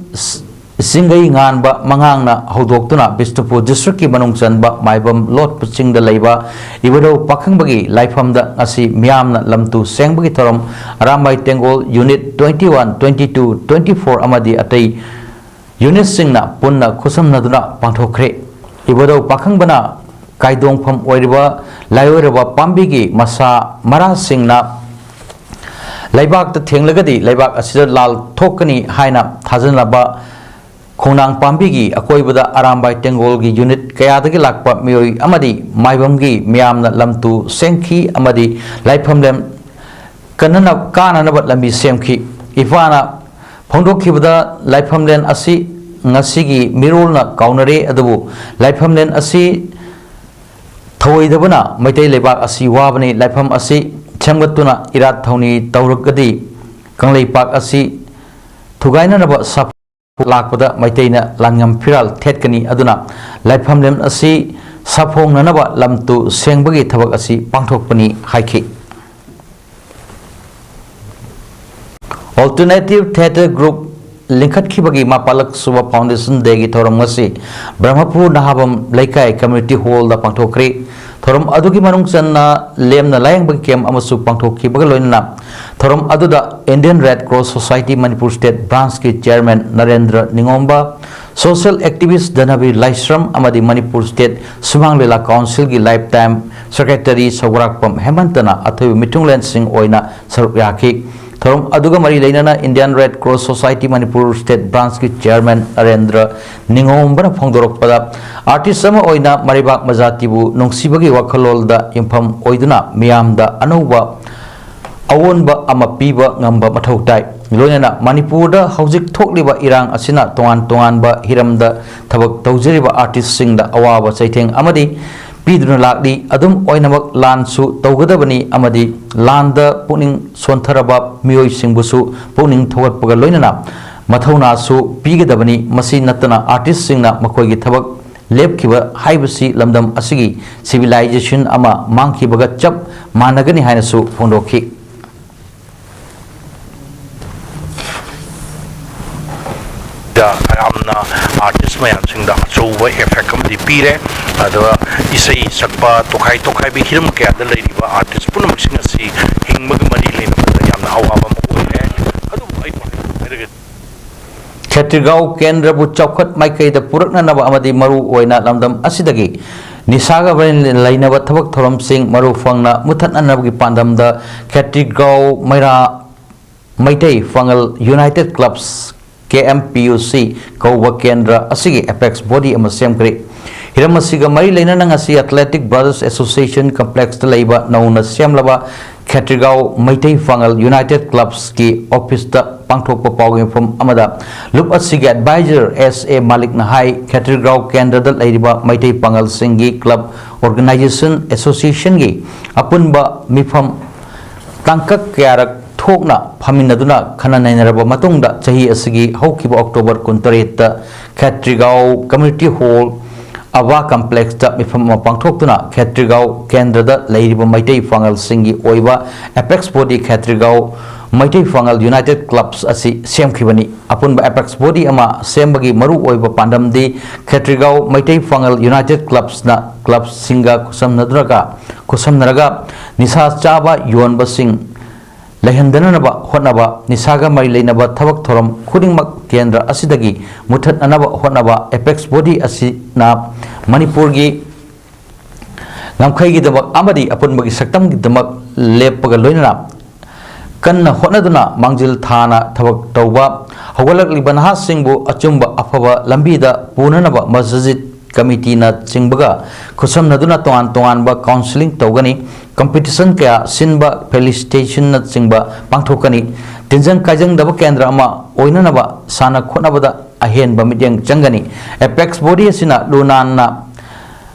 ꯆꯤꯡꯒꯩ ꯉꯥꯟꯕ ꯃꯉꯥꯡꯅ ꯍꯧꯗꯣꯛꯇꯨꯅ ꯕꯤꯁꯅꯨꯄꯨꯔ ꯗꯤꯁꯇ꯭ꯔꯤꯛꯀꯤ ꯃꯅꯨꯡ ꯆꯟꯕ ꯃꯥꯏꯕꯝ ꯂꯣꯠꯄ ꯆꯤꯡꯗ ꯂꯩꯕ ꯏꯕꯨꯙꯧ ꯄꯥꯈꯪꯕꯒꯤ ꯂꯥꯏꯐꯝꯗ ꯉꯁꯤ ꯃꯤꯌꯥꯝꯅ ꯂꯝꯇꯨ ꯁꯦꯡꯕꯒꯤ ꯊꯧꯔꯝ Arambai Tenggol unit twenty one, twenty two, twenty four ꯑꯃꯗꯤ ꯑꯇꯩ ꯌꯨꯅꯤꯠꯁꯤꯡꯅ ꯄꯨꯟꯅ ꯈꯨꯠꯁꯝꯅꯗꯨꯅ ꯄꯥꯡꯊꯣꯛꯈ꯭ꯔꯦ꯫ ꯏꯕꯨꯙꯧ ꯄꯥꯈꯪꯕꯅ ꯀꯥꯏꯗꯣꯡꯐꯝ ꯑꯣꯏꯔꯤꯕ ꯂꯥꯏꯑꯣꯏꯔꯕ ꯄꯥꯝꯕꯤꯒꯤ ꯃꯁꯥ ꯃꯔꯥꯁꯤꯡꯅ ꯂꯩꯕꯥꯛꯇ ꯊꯦꯡꯂꯒꯗꯤ ꯂꯩꯕꯥꯛ ꯑꯁꯤꯗ ꯂꯥꯜ ꯊꯣꯛꯀꯅꯤ ꯍꯥꯏꯅ ꯊꯥꯖꯅꯕ ꯈꯣꯡꯅꯥꯡ ꯄꯥꯝꯕꯤꯒꯤ ꯑꯀꯣꯏꯕꯗ ꯑꯔꯥꯝꯕꯥꯏ ꯇꯦꯡꯒꯣꯜꯒꯤ ꯌꯨꯅꯤꯠ ꯀꯌꯥꯗꯒꯤ ꯂꯥꯛꯄ ꯃꯤꯑꯣꯏ ꯑꯃꯗꯤ ꯃꯥꯏꯕꯝꯒꯤ ꯃꯤꯌꯥꯝꯅ ꯂꯝꯇꯨ ꯁꯦꯡꯈꯤ ꯑꯃꯗꯤ ꯂꯥꯏꯐꯝꯂꯦꯟ ꯀꯟꯅꯅ-, ꯀꯥꯅꯅꯕ ꯂꯝꯕꯤ ꯁꯦꯝꯈꯤ꯫ ꯏꯄꯥꯅ ꯐꯣꯡꯗꯣꯛꯈꯤꯕꯗ ꯂꯥꯏꯐꯝꯂꯦꯟ ꯑꯁꯤ ꯉꯁꯤꯒꯤ ꯃꯤꯔꯣꯜꯅ ꯀꯥꯎꯅꯔꯦ꯫ ꯑꯗꯨꯕꯨ ꯂꯥꯏꯐꯝꯂꯦꯟ ꯑꯁꯤ ꯊꯧꯑꯣꯏꯗꯕꯅ ꯃꯩꯇꯩ ꯂꯩꯕꯥꯛ ꯑꯁꯤ ꯋꯥꯕꯅꯤ꯫ ꯂꯥꯏꯐꯝ ꯑꯁꯤ ꯁꯦꯝꯒꯠꯇꯨꯅ ꯏꯔꯥꯠ ꯊꯧꯅꯤ ꯇꯧꯔꯒꯗꯤ ꯀꯪꯂꯩꯄꯥꯛ ꯑꯁꯤ ꯊꯨꯒꯥꯏꯅꯅꯕ ꯁꯥꯐꯨ ꯂꯥꯛꯄꯗ ꯃꯩꯇꯩꯅ ꯂꯥꯡꯉꯝ ꯐꯤꯔꯥꯜ ꯊꯦꯠꯀꯅꯤ꯫ ꯑꯗꯨꯅ ꯂꯥꯏꯐꯝꯂꯦꯟ ꯑꯁꯤ ꯁꯥꯐꯣꯡꯅꯅꯕ ꯂꯝꯇꯨ ꯁꯦꯡꯕꯒꯤ ꯊꯕꯛ ꯑꯁꯤ ꯄꯥꯡꯊꯣꯛꯄꯅꯤ ꯍꯥꯏꯈꯤ꯫ Alternative Theatre Group ꯂꯤꯡꯈꯠꯈꯤꯕꯒꯤ ꯃꯥꯄꯜꯂꯛ ꯁꯨꯕ Foundation Dayꯒꯤ ꯊꯧꯔꯝ ꯉꯁꯤ ꯕ꯭ꯔꯍ꯭ꯃꯄꯨꯔ ꯅꯍꯥꯕꯝ ꯂꯩꯀꯥꯏ Community Hallꯗ ꯄꯥꯡꯊꯣꯛꯈ꯭ꯔꯤ꯫ ꯊꯧꯔꯝ ꯑꯗꯨꯒꯤ ꯃꯅꯨꯡ ꯆꯟꯅ ꯂꯦꯝꯅ ꯂꯥꯌꯦꯡꯕꯒꯤ camp ꯑꯃꯁꯨ ꯄꯥꯡꯊꯣꯛꯈꯤꯕꯒ ꯂꯣꯏꯅꯅ ꯊꯧꯔꯝ ꯑꯗꯨꯗ Indian Red Cross Society Manipur State Branchꯀꯤ Chairman Narendra ꯅꯤꯉꯣꯝꯕ, social activist ꯙꯅꯕꯤꯔ ꯂꯥꯏꯁ꯭ꯔꯝ ꯑꯃꯗꯤ Manipur State ꯁꯨꯃꯥꯡ ꯂꯤꯂꯥ Councilꯒꯤ lifetime Secretary ꯁꯧꯒ꯭ꯔꯥꯛꯄꯝ ꯍꯦꯃꯟꯇꯅ ꯑꯊꯣꯏꯕ ꯃꯤꯊꯨꯡꯂꯦꯟꯁꯤꯡ ꯑꯣꯏꯅ ꯁꯔꯨꯛ ꯌꯥꯈꯤ꯫ ꯊꯧꯔꯝ ꯑꯗꯨꯒ ꯃꯔꯤ ꯂꯩꯅꯅ Indian Red Cross Society Manipur State Branchꯀꯤ Chairman Narendra ꯅꯤꯉꯣꯝꯕꯅ ꯐꯣꯡꯗꯣꯔꯛꯄꯗ, artist ꯑꯃ ꯑꯣꯏꯅ ꯃꯔꯩꯕꯥꯛ ꯃꯖꯥꯇꯤꯕꯨ ꯅꯨꯡꯁꯤꯕꯒꯤ ꯋꯥꯈꯜꯂꯣꯟꯗ ꯌꯨꯝꯐꯝ ꯑꯣꯏꯗꯨꯅ ꯃꯤꯌꯥꯝꯗ ꯑꯅꯧꯕ ꯑꯑꯣꯟꯕ ꯑꯃ ꯄꯤꯕ ꯉꯝꯕ ꯃꯊꯧ ꯇꯥꯏ꯫ ꯂꯣꯏꯅꯅ ꯃꯅꯤꯄꯨꯔꯗ ꯍꯧꯖꯤꯛ ꯊꯣꯛꯂꯤꯕ ꯏꯔꯥꯡ ꯑꯁꯤꯅ ꯇꯣꯉꯥꯟ ꯇꯣꯉꯥꯟꯕ ꯍꯤꯔꯝꯗ ꯊꯕꯛ ꯇꯧꯖꯔꯤꯕ artistꯁꯤꯡꯗ ꯑꯋꯥꯕ ꯆꯩꯊꯦꯡ ꯑꯃꯗꯤ ꯄꯤꯗꯨꯅ ꯂꯥꯛꯂꯤ꯫ ꯑꯗꯨꯝ ꯑꯣꯏꯅꯃꯛ ꯂꯥꯟꯁꯨ ꯇꯧꯒꯗꯕꯅꯤ ꯑꯃꯗꯤ ꯂꯥꯟꯗ ꯄꯨꯛꯅꯤꯡ ꯁꯣꯟꯊꯔꯕ ꯃꯤꯑꯣꯏꯁꯤꯡꯕꯨꯁꯨ ꯄꯨꯛꯅꯤꯡ ꯊꯧꯒꯠꯄꯒ ꯂꯣꯏꯅꯅ ꯃꯊꯧꯅꯥꯁꯨ ꯄꯤꯒꯗꯕꯅꯤ꯫ ꯃꯁꯤ ꯅꯠꯇꯅ artistꯁꯤꯡꯅ ꯃꯈꯣꯏꯒꯤ ꯊꯕꯛ ꯂꯦꯞꯈꯤꯕ ꯍꯥꯏꯕꯁꯤ ꯂꯝꯗꯝ ꯑꯁꯤꯒꯤ civilization ꯑꯃ ꯃꯥꯡꯈꯤꯕꯒ ꯆꯞ ꯃꯥꯟꯅꯒꯅꯤ ꯍꯥꯏꯅꯁꯨ ꯐꯣꯡꯗꯣꯛꯈꯤ꯫ ꯗ ꯌꯥꯝꯅ artist ꯃꯌꯥꯝꯁꯤꯡꯗ ꯑꯆꯧꯕ effect ꯑꯃꯗꯤ ꯄꯤꯔꯦ꯫ ꯑꯗꯨꯒ ꯏꯁꯩ ꯁꯛꯄ, ꯇꯣꯈꯥꯏ ꯇꯣꯈꯥꯏꯕꯤ ꯍꯤꯔꯝ ꯀꯌꯥꯗ ꯂꯩꯔꯤꯕ artist ꯄꯨꯝꯅꯃꯛꯁꯤꯡ ꯑꯁꯤ ꯍꯤꯡꯕꯒꯤ ꯃꯔꯤ ꯂꯩꯅꯕꯗ ꯌꯥꯝꯅ ꯑꯋꯥꯕ ꯑꯃ ꯑꯣꯏꯔꯦ꯫ ꯑꯗꯨꯕꯨ ꯑꯩ ꯍꯥꯏꯔꯒꯗꯤ ꯈꯦꯇ꯭ꯔꯤꯒꯥꯎ ꯀꯦꯟꯗ꯭ꯔꯕꯨ ꯆꯥꯎꯈꯠ ꯃꯥꯏꯀꯩꯗ ꯄꯨꯔꯛꯅꯅꯕ ꯑꯃꯗꯤ ꯃꯔꯨ ꯑꯣꯏꯅ ꯂꯝꯗꯝ ꯑꯁꯤꯗꯒꯤ ꯅꯤꯁꯥꯒ ꯃꯔꯤ ꯂꯩꯅꯕ ꯊꯕꯛ ꯊꯧꯔꯝꯁꯤꯡ ꯃꯔꯨ ꯐꯪꯅ ꯃꯨꯊꯠꯅꯅꯕꯒꯤ ꯄꯥꯟꯗꯝꯗ ꯈꯦꯇ꯭ꯔꯤꯒꯥꯎ ꯃꯩꯔꯥ ꯃꯩꯇꯩ ꯄꯥꯉꯜ United Clubs, K M P U C ꯀꯧꯕ ꯀꯦꯟꯗ꯭ꯔ ꯑꯁꯤꯒꯤ apex body ꯑꯃ ꯁꯦꯝꯈ꯭ꯔꯦ꯫ ꯍꯤꯔꯝ ꯑꯁꯤꯒ ꯃꯔꯤ ꯂꯩꯅꯅ ꯉꯁꯤ Athletic Brothers Association Complexꯇ ꯂꯩꯕ ꯅꯧꯅ ꯁꯦꯝꯂꯕ ꯈꯦꯇ꯭ꯔꯤꯒꯥꯎ ꯃꯩꯇꯩ ꯄꯥꯉꯜ ꯌꯨꯅꯥꯏꯇꯦꯗ ꯀ꯭ꯂꯕꯁꯀꯤ ꯑꯣꯐꯤꯁꯇ ꯄꯥꯡꯊꯣꯛꯄ ꯄꯥꯎꯒꯤ ꯃꯤꯐꯝ ꯑꯃꯗ ꯂꯨꯞ ꯑꯁꯤꯒꯤ ꯑꯦꯗꯚꯥꯏꯖꯔ ꯑꯦꯁ ꯑꯦ ꯃꯥꯂꯤꯛꯅ ꯍꯥꯏ, ꯈꯦꯇ꯭ꯔꯤꯒꯥꯎ ꯀꯦꯟꯗ꯭ꯔꯗ ꯂꯩꯔꯤꯕ ꯃꯩꯇꯩ ꯄꯥꯉꯜꯁꯤꯡꯒꯤ ꯀ꯭ꯂꯕ ꯑꯣꯔꯒꯅꯥꯏꯖꯦꯁꯟ ꯑꯦꯁꯣꯁꯤꯌꯦꯁꯟꯒꯤ ꯑꯄꯨꯟꯕ ꯃꯤꯐꯝ ꯇꯥꯡꯀꯛ ꯀꯌꯥꯔꯛ ꯊꯣꯛꯅ ꯐꯝꯃꯤꯟꯅꯗꯨꯅ ꯈꯟꯅ ꯅꯩꯅꯔꯕ ꯃꯇꯨꯡꯗ ꯆꯍꯤ ꯑꯁꯤꯒꯤ ꯍꯧꯈꯤꯕ ꯑꯣꯛꯇꯣꯕꯔ ꯀꯨꯟꯇꯔꯦꯠꯇ ꯈꯦꯇ꯭ꯔꯤꯒꯥꯎ ꯀꯝꯃ꯭ꯌꯨꯅꯤꯇꯤ ꯍꯣꯜ ꯑꯚꯥ ꯀꯝꯄ꯭ꯂꯦꯛꯁꯇ ꯃꯤꯐꯝ ꯑꯃ ꯄꯥꯡꯊꯣꯛꯇꯨꯅ ꯈꯦꯇ꯭ꯔꯤꯒꯥꯎ ꯀꯦꯟꯗ꯭ꯔꯗ ꯂꯩꯔꯤꯕ ꯃꯩꯇꯩ ꯄꯥꯉꯜꯁꯤꯡꯒꯤ ꯑꯣꯏꯕ ꯑꯦꯄꯦꯛꯁ ꯕꯣꯗꯤ ꯈꯦꯇ꯭ꯔꯤꯒꯥꯎ ꯃꯩꯇꯩ ꯄꯥꯉꯜ ꯌꯨꯅꯥꯏꯇꯦꯗ ꯀ꯭ꯂꯕꯁ ꯑꯁꯤ ꯁꯦꯝꯈꯤꯕꯅꯤ꯫ ꯑꯄꯨꯟꯕ ꯑꯦꯄꯦꯛꯁ ꯕꯣꯗꯤ ꯑꯃ ꯁꯦꯝꯕꯒꯤ ꯃꯔꯨ ꯑꯣꯏꯕ ꯄꯥꯟꯗꯝꯗꯤ ꯈꯦꯇ꯭ꯔꯤꯒꯥꯎ ꯃꯩꯇꯩ ꯄꯥꯉꯜ ꯌꯨꯅꯥꯏꯇꯦꯗ ꯀ꯭ꯂꯕꯁꯅ ꯀ꯭ꯂꯕꯁꯤꯡꯒ ꯈꯨꯠꯁꯝꯅꯗꯨꯅꯒ ꯈꯨꯠꯁꯝꯅꯔꯒ ꯅꯤꯁꯥ ꯆꯥꯕ ꯌꯣꯟꯕꯁꯤꯡ ꯂꯩꯍꯟꯗꯅꯅꯕ ꯍꯣꯠꯅꯕ, ꯅꯤꯁꯥꯒ ꯃꯔꯤ ꯂꯩꯅꯕ ꯊꯕꯛ ꯊꯧꯔꯝ ꯈꯨꯗꯤꯡꯃꯛ ꯀꯦꯟꯗ꯭ꯔ ꯑꯁꯤꯗꯒꯤ ꯃꯨꯊꯠꯅꯅꯕ ꯍꯣꯠꯅꯕ ꯑꯦꯄꯦꯛꯁ ꯕꯣꯗꯤ ꯑꯁꯤꯅ ꯃꯅꯤꯄꯨꯔꯒꯤ ꯉꯝꯈꯩꯒꯤꯗꯃꯛ ꯑꯃꯗꯤ ꯑꯄꯨꯟꯕꯒꯤ ꯁꯛꯇꯝꯒꯤꯗꯃꯛ ꯂꯦꯞꯄꯒ ꯂꯣꯏꯅꯅ ꯀꯟꯅ ꯍꯣꯠꯅꯗꯨꯅ ꯃꯥꯡꯖꯤꯜ ꯊꯥꯅ ꯊꯕꯛ ꯇꯧꯕ, ꯍꯧꯒꯠꯂꯛꯂꯤꯕ ꯅꯍꯥꯁꯤꯡꯕꯨ ꯑꯆꯨꯝꯕ ꯑꯐꯕ ꯂꯝꯕꯤꯗ ꯄꯨꯅꯅꯕ ꯃꯁꯖꯤꯗ ꯀꯃꯤꯇꯤꯅꯆꯤꯡꯕꯒ ꯈꯨꯠꯁꯝꯅꯗꯨꯅ ꯇꯣꯉꯥꯟ ꯇꯣꯉꯥꯟꯕ ꯀꯥꯎꯟꯁꯤꯂꯤꯡ ꯇꯧꯒꯅꯤ꯫ ꯀꯝꯄꯤꯇꯤꯁꯟ ꯀꯌꯥ ꯁꯤꯟꯕ, ꯐꯦꯂꯤꯁꯤꯇꯦꯁꯟꯅꯆꯤꯡꯕ ꯄꯥꯡꯊꯣꯛꯀꯅꯤ꯫ ꯇꯤꯟꯖꯪ ꯀꯥꯏꯖꯪꯗꯕ ꯀꯦꯟꯗ꯭ꯔ ꯑꯃ ꯑꯣꯏꯅꯅꯕ ꯁꯥꯟꯅ ꯈꯣꯠꯅꯕꯗ ꯑꯍꯦꯟꯕ ꯃꯤꯠꯌꯦꯡ ꯆꯪꯒꯅꯤ꯫ ꯑꯦꯄꯦꯛꯁ ꯕꯣꯗꯤ ꯑꯁꯤꯅ ꯂꯨ ꯅꯥꯟꯅ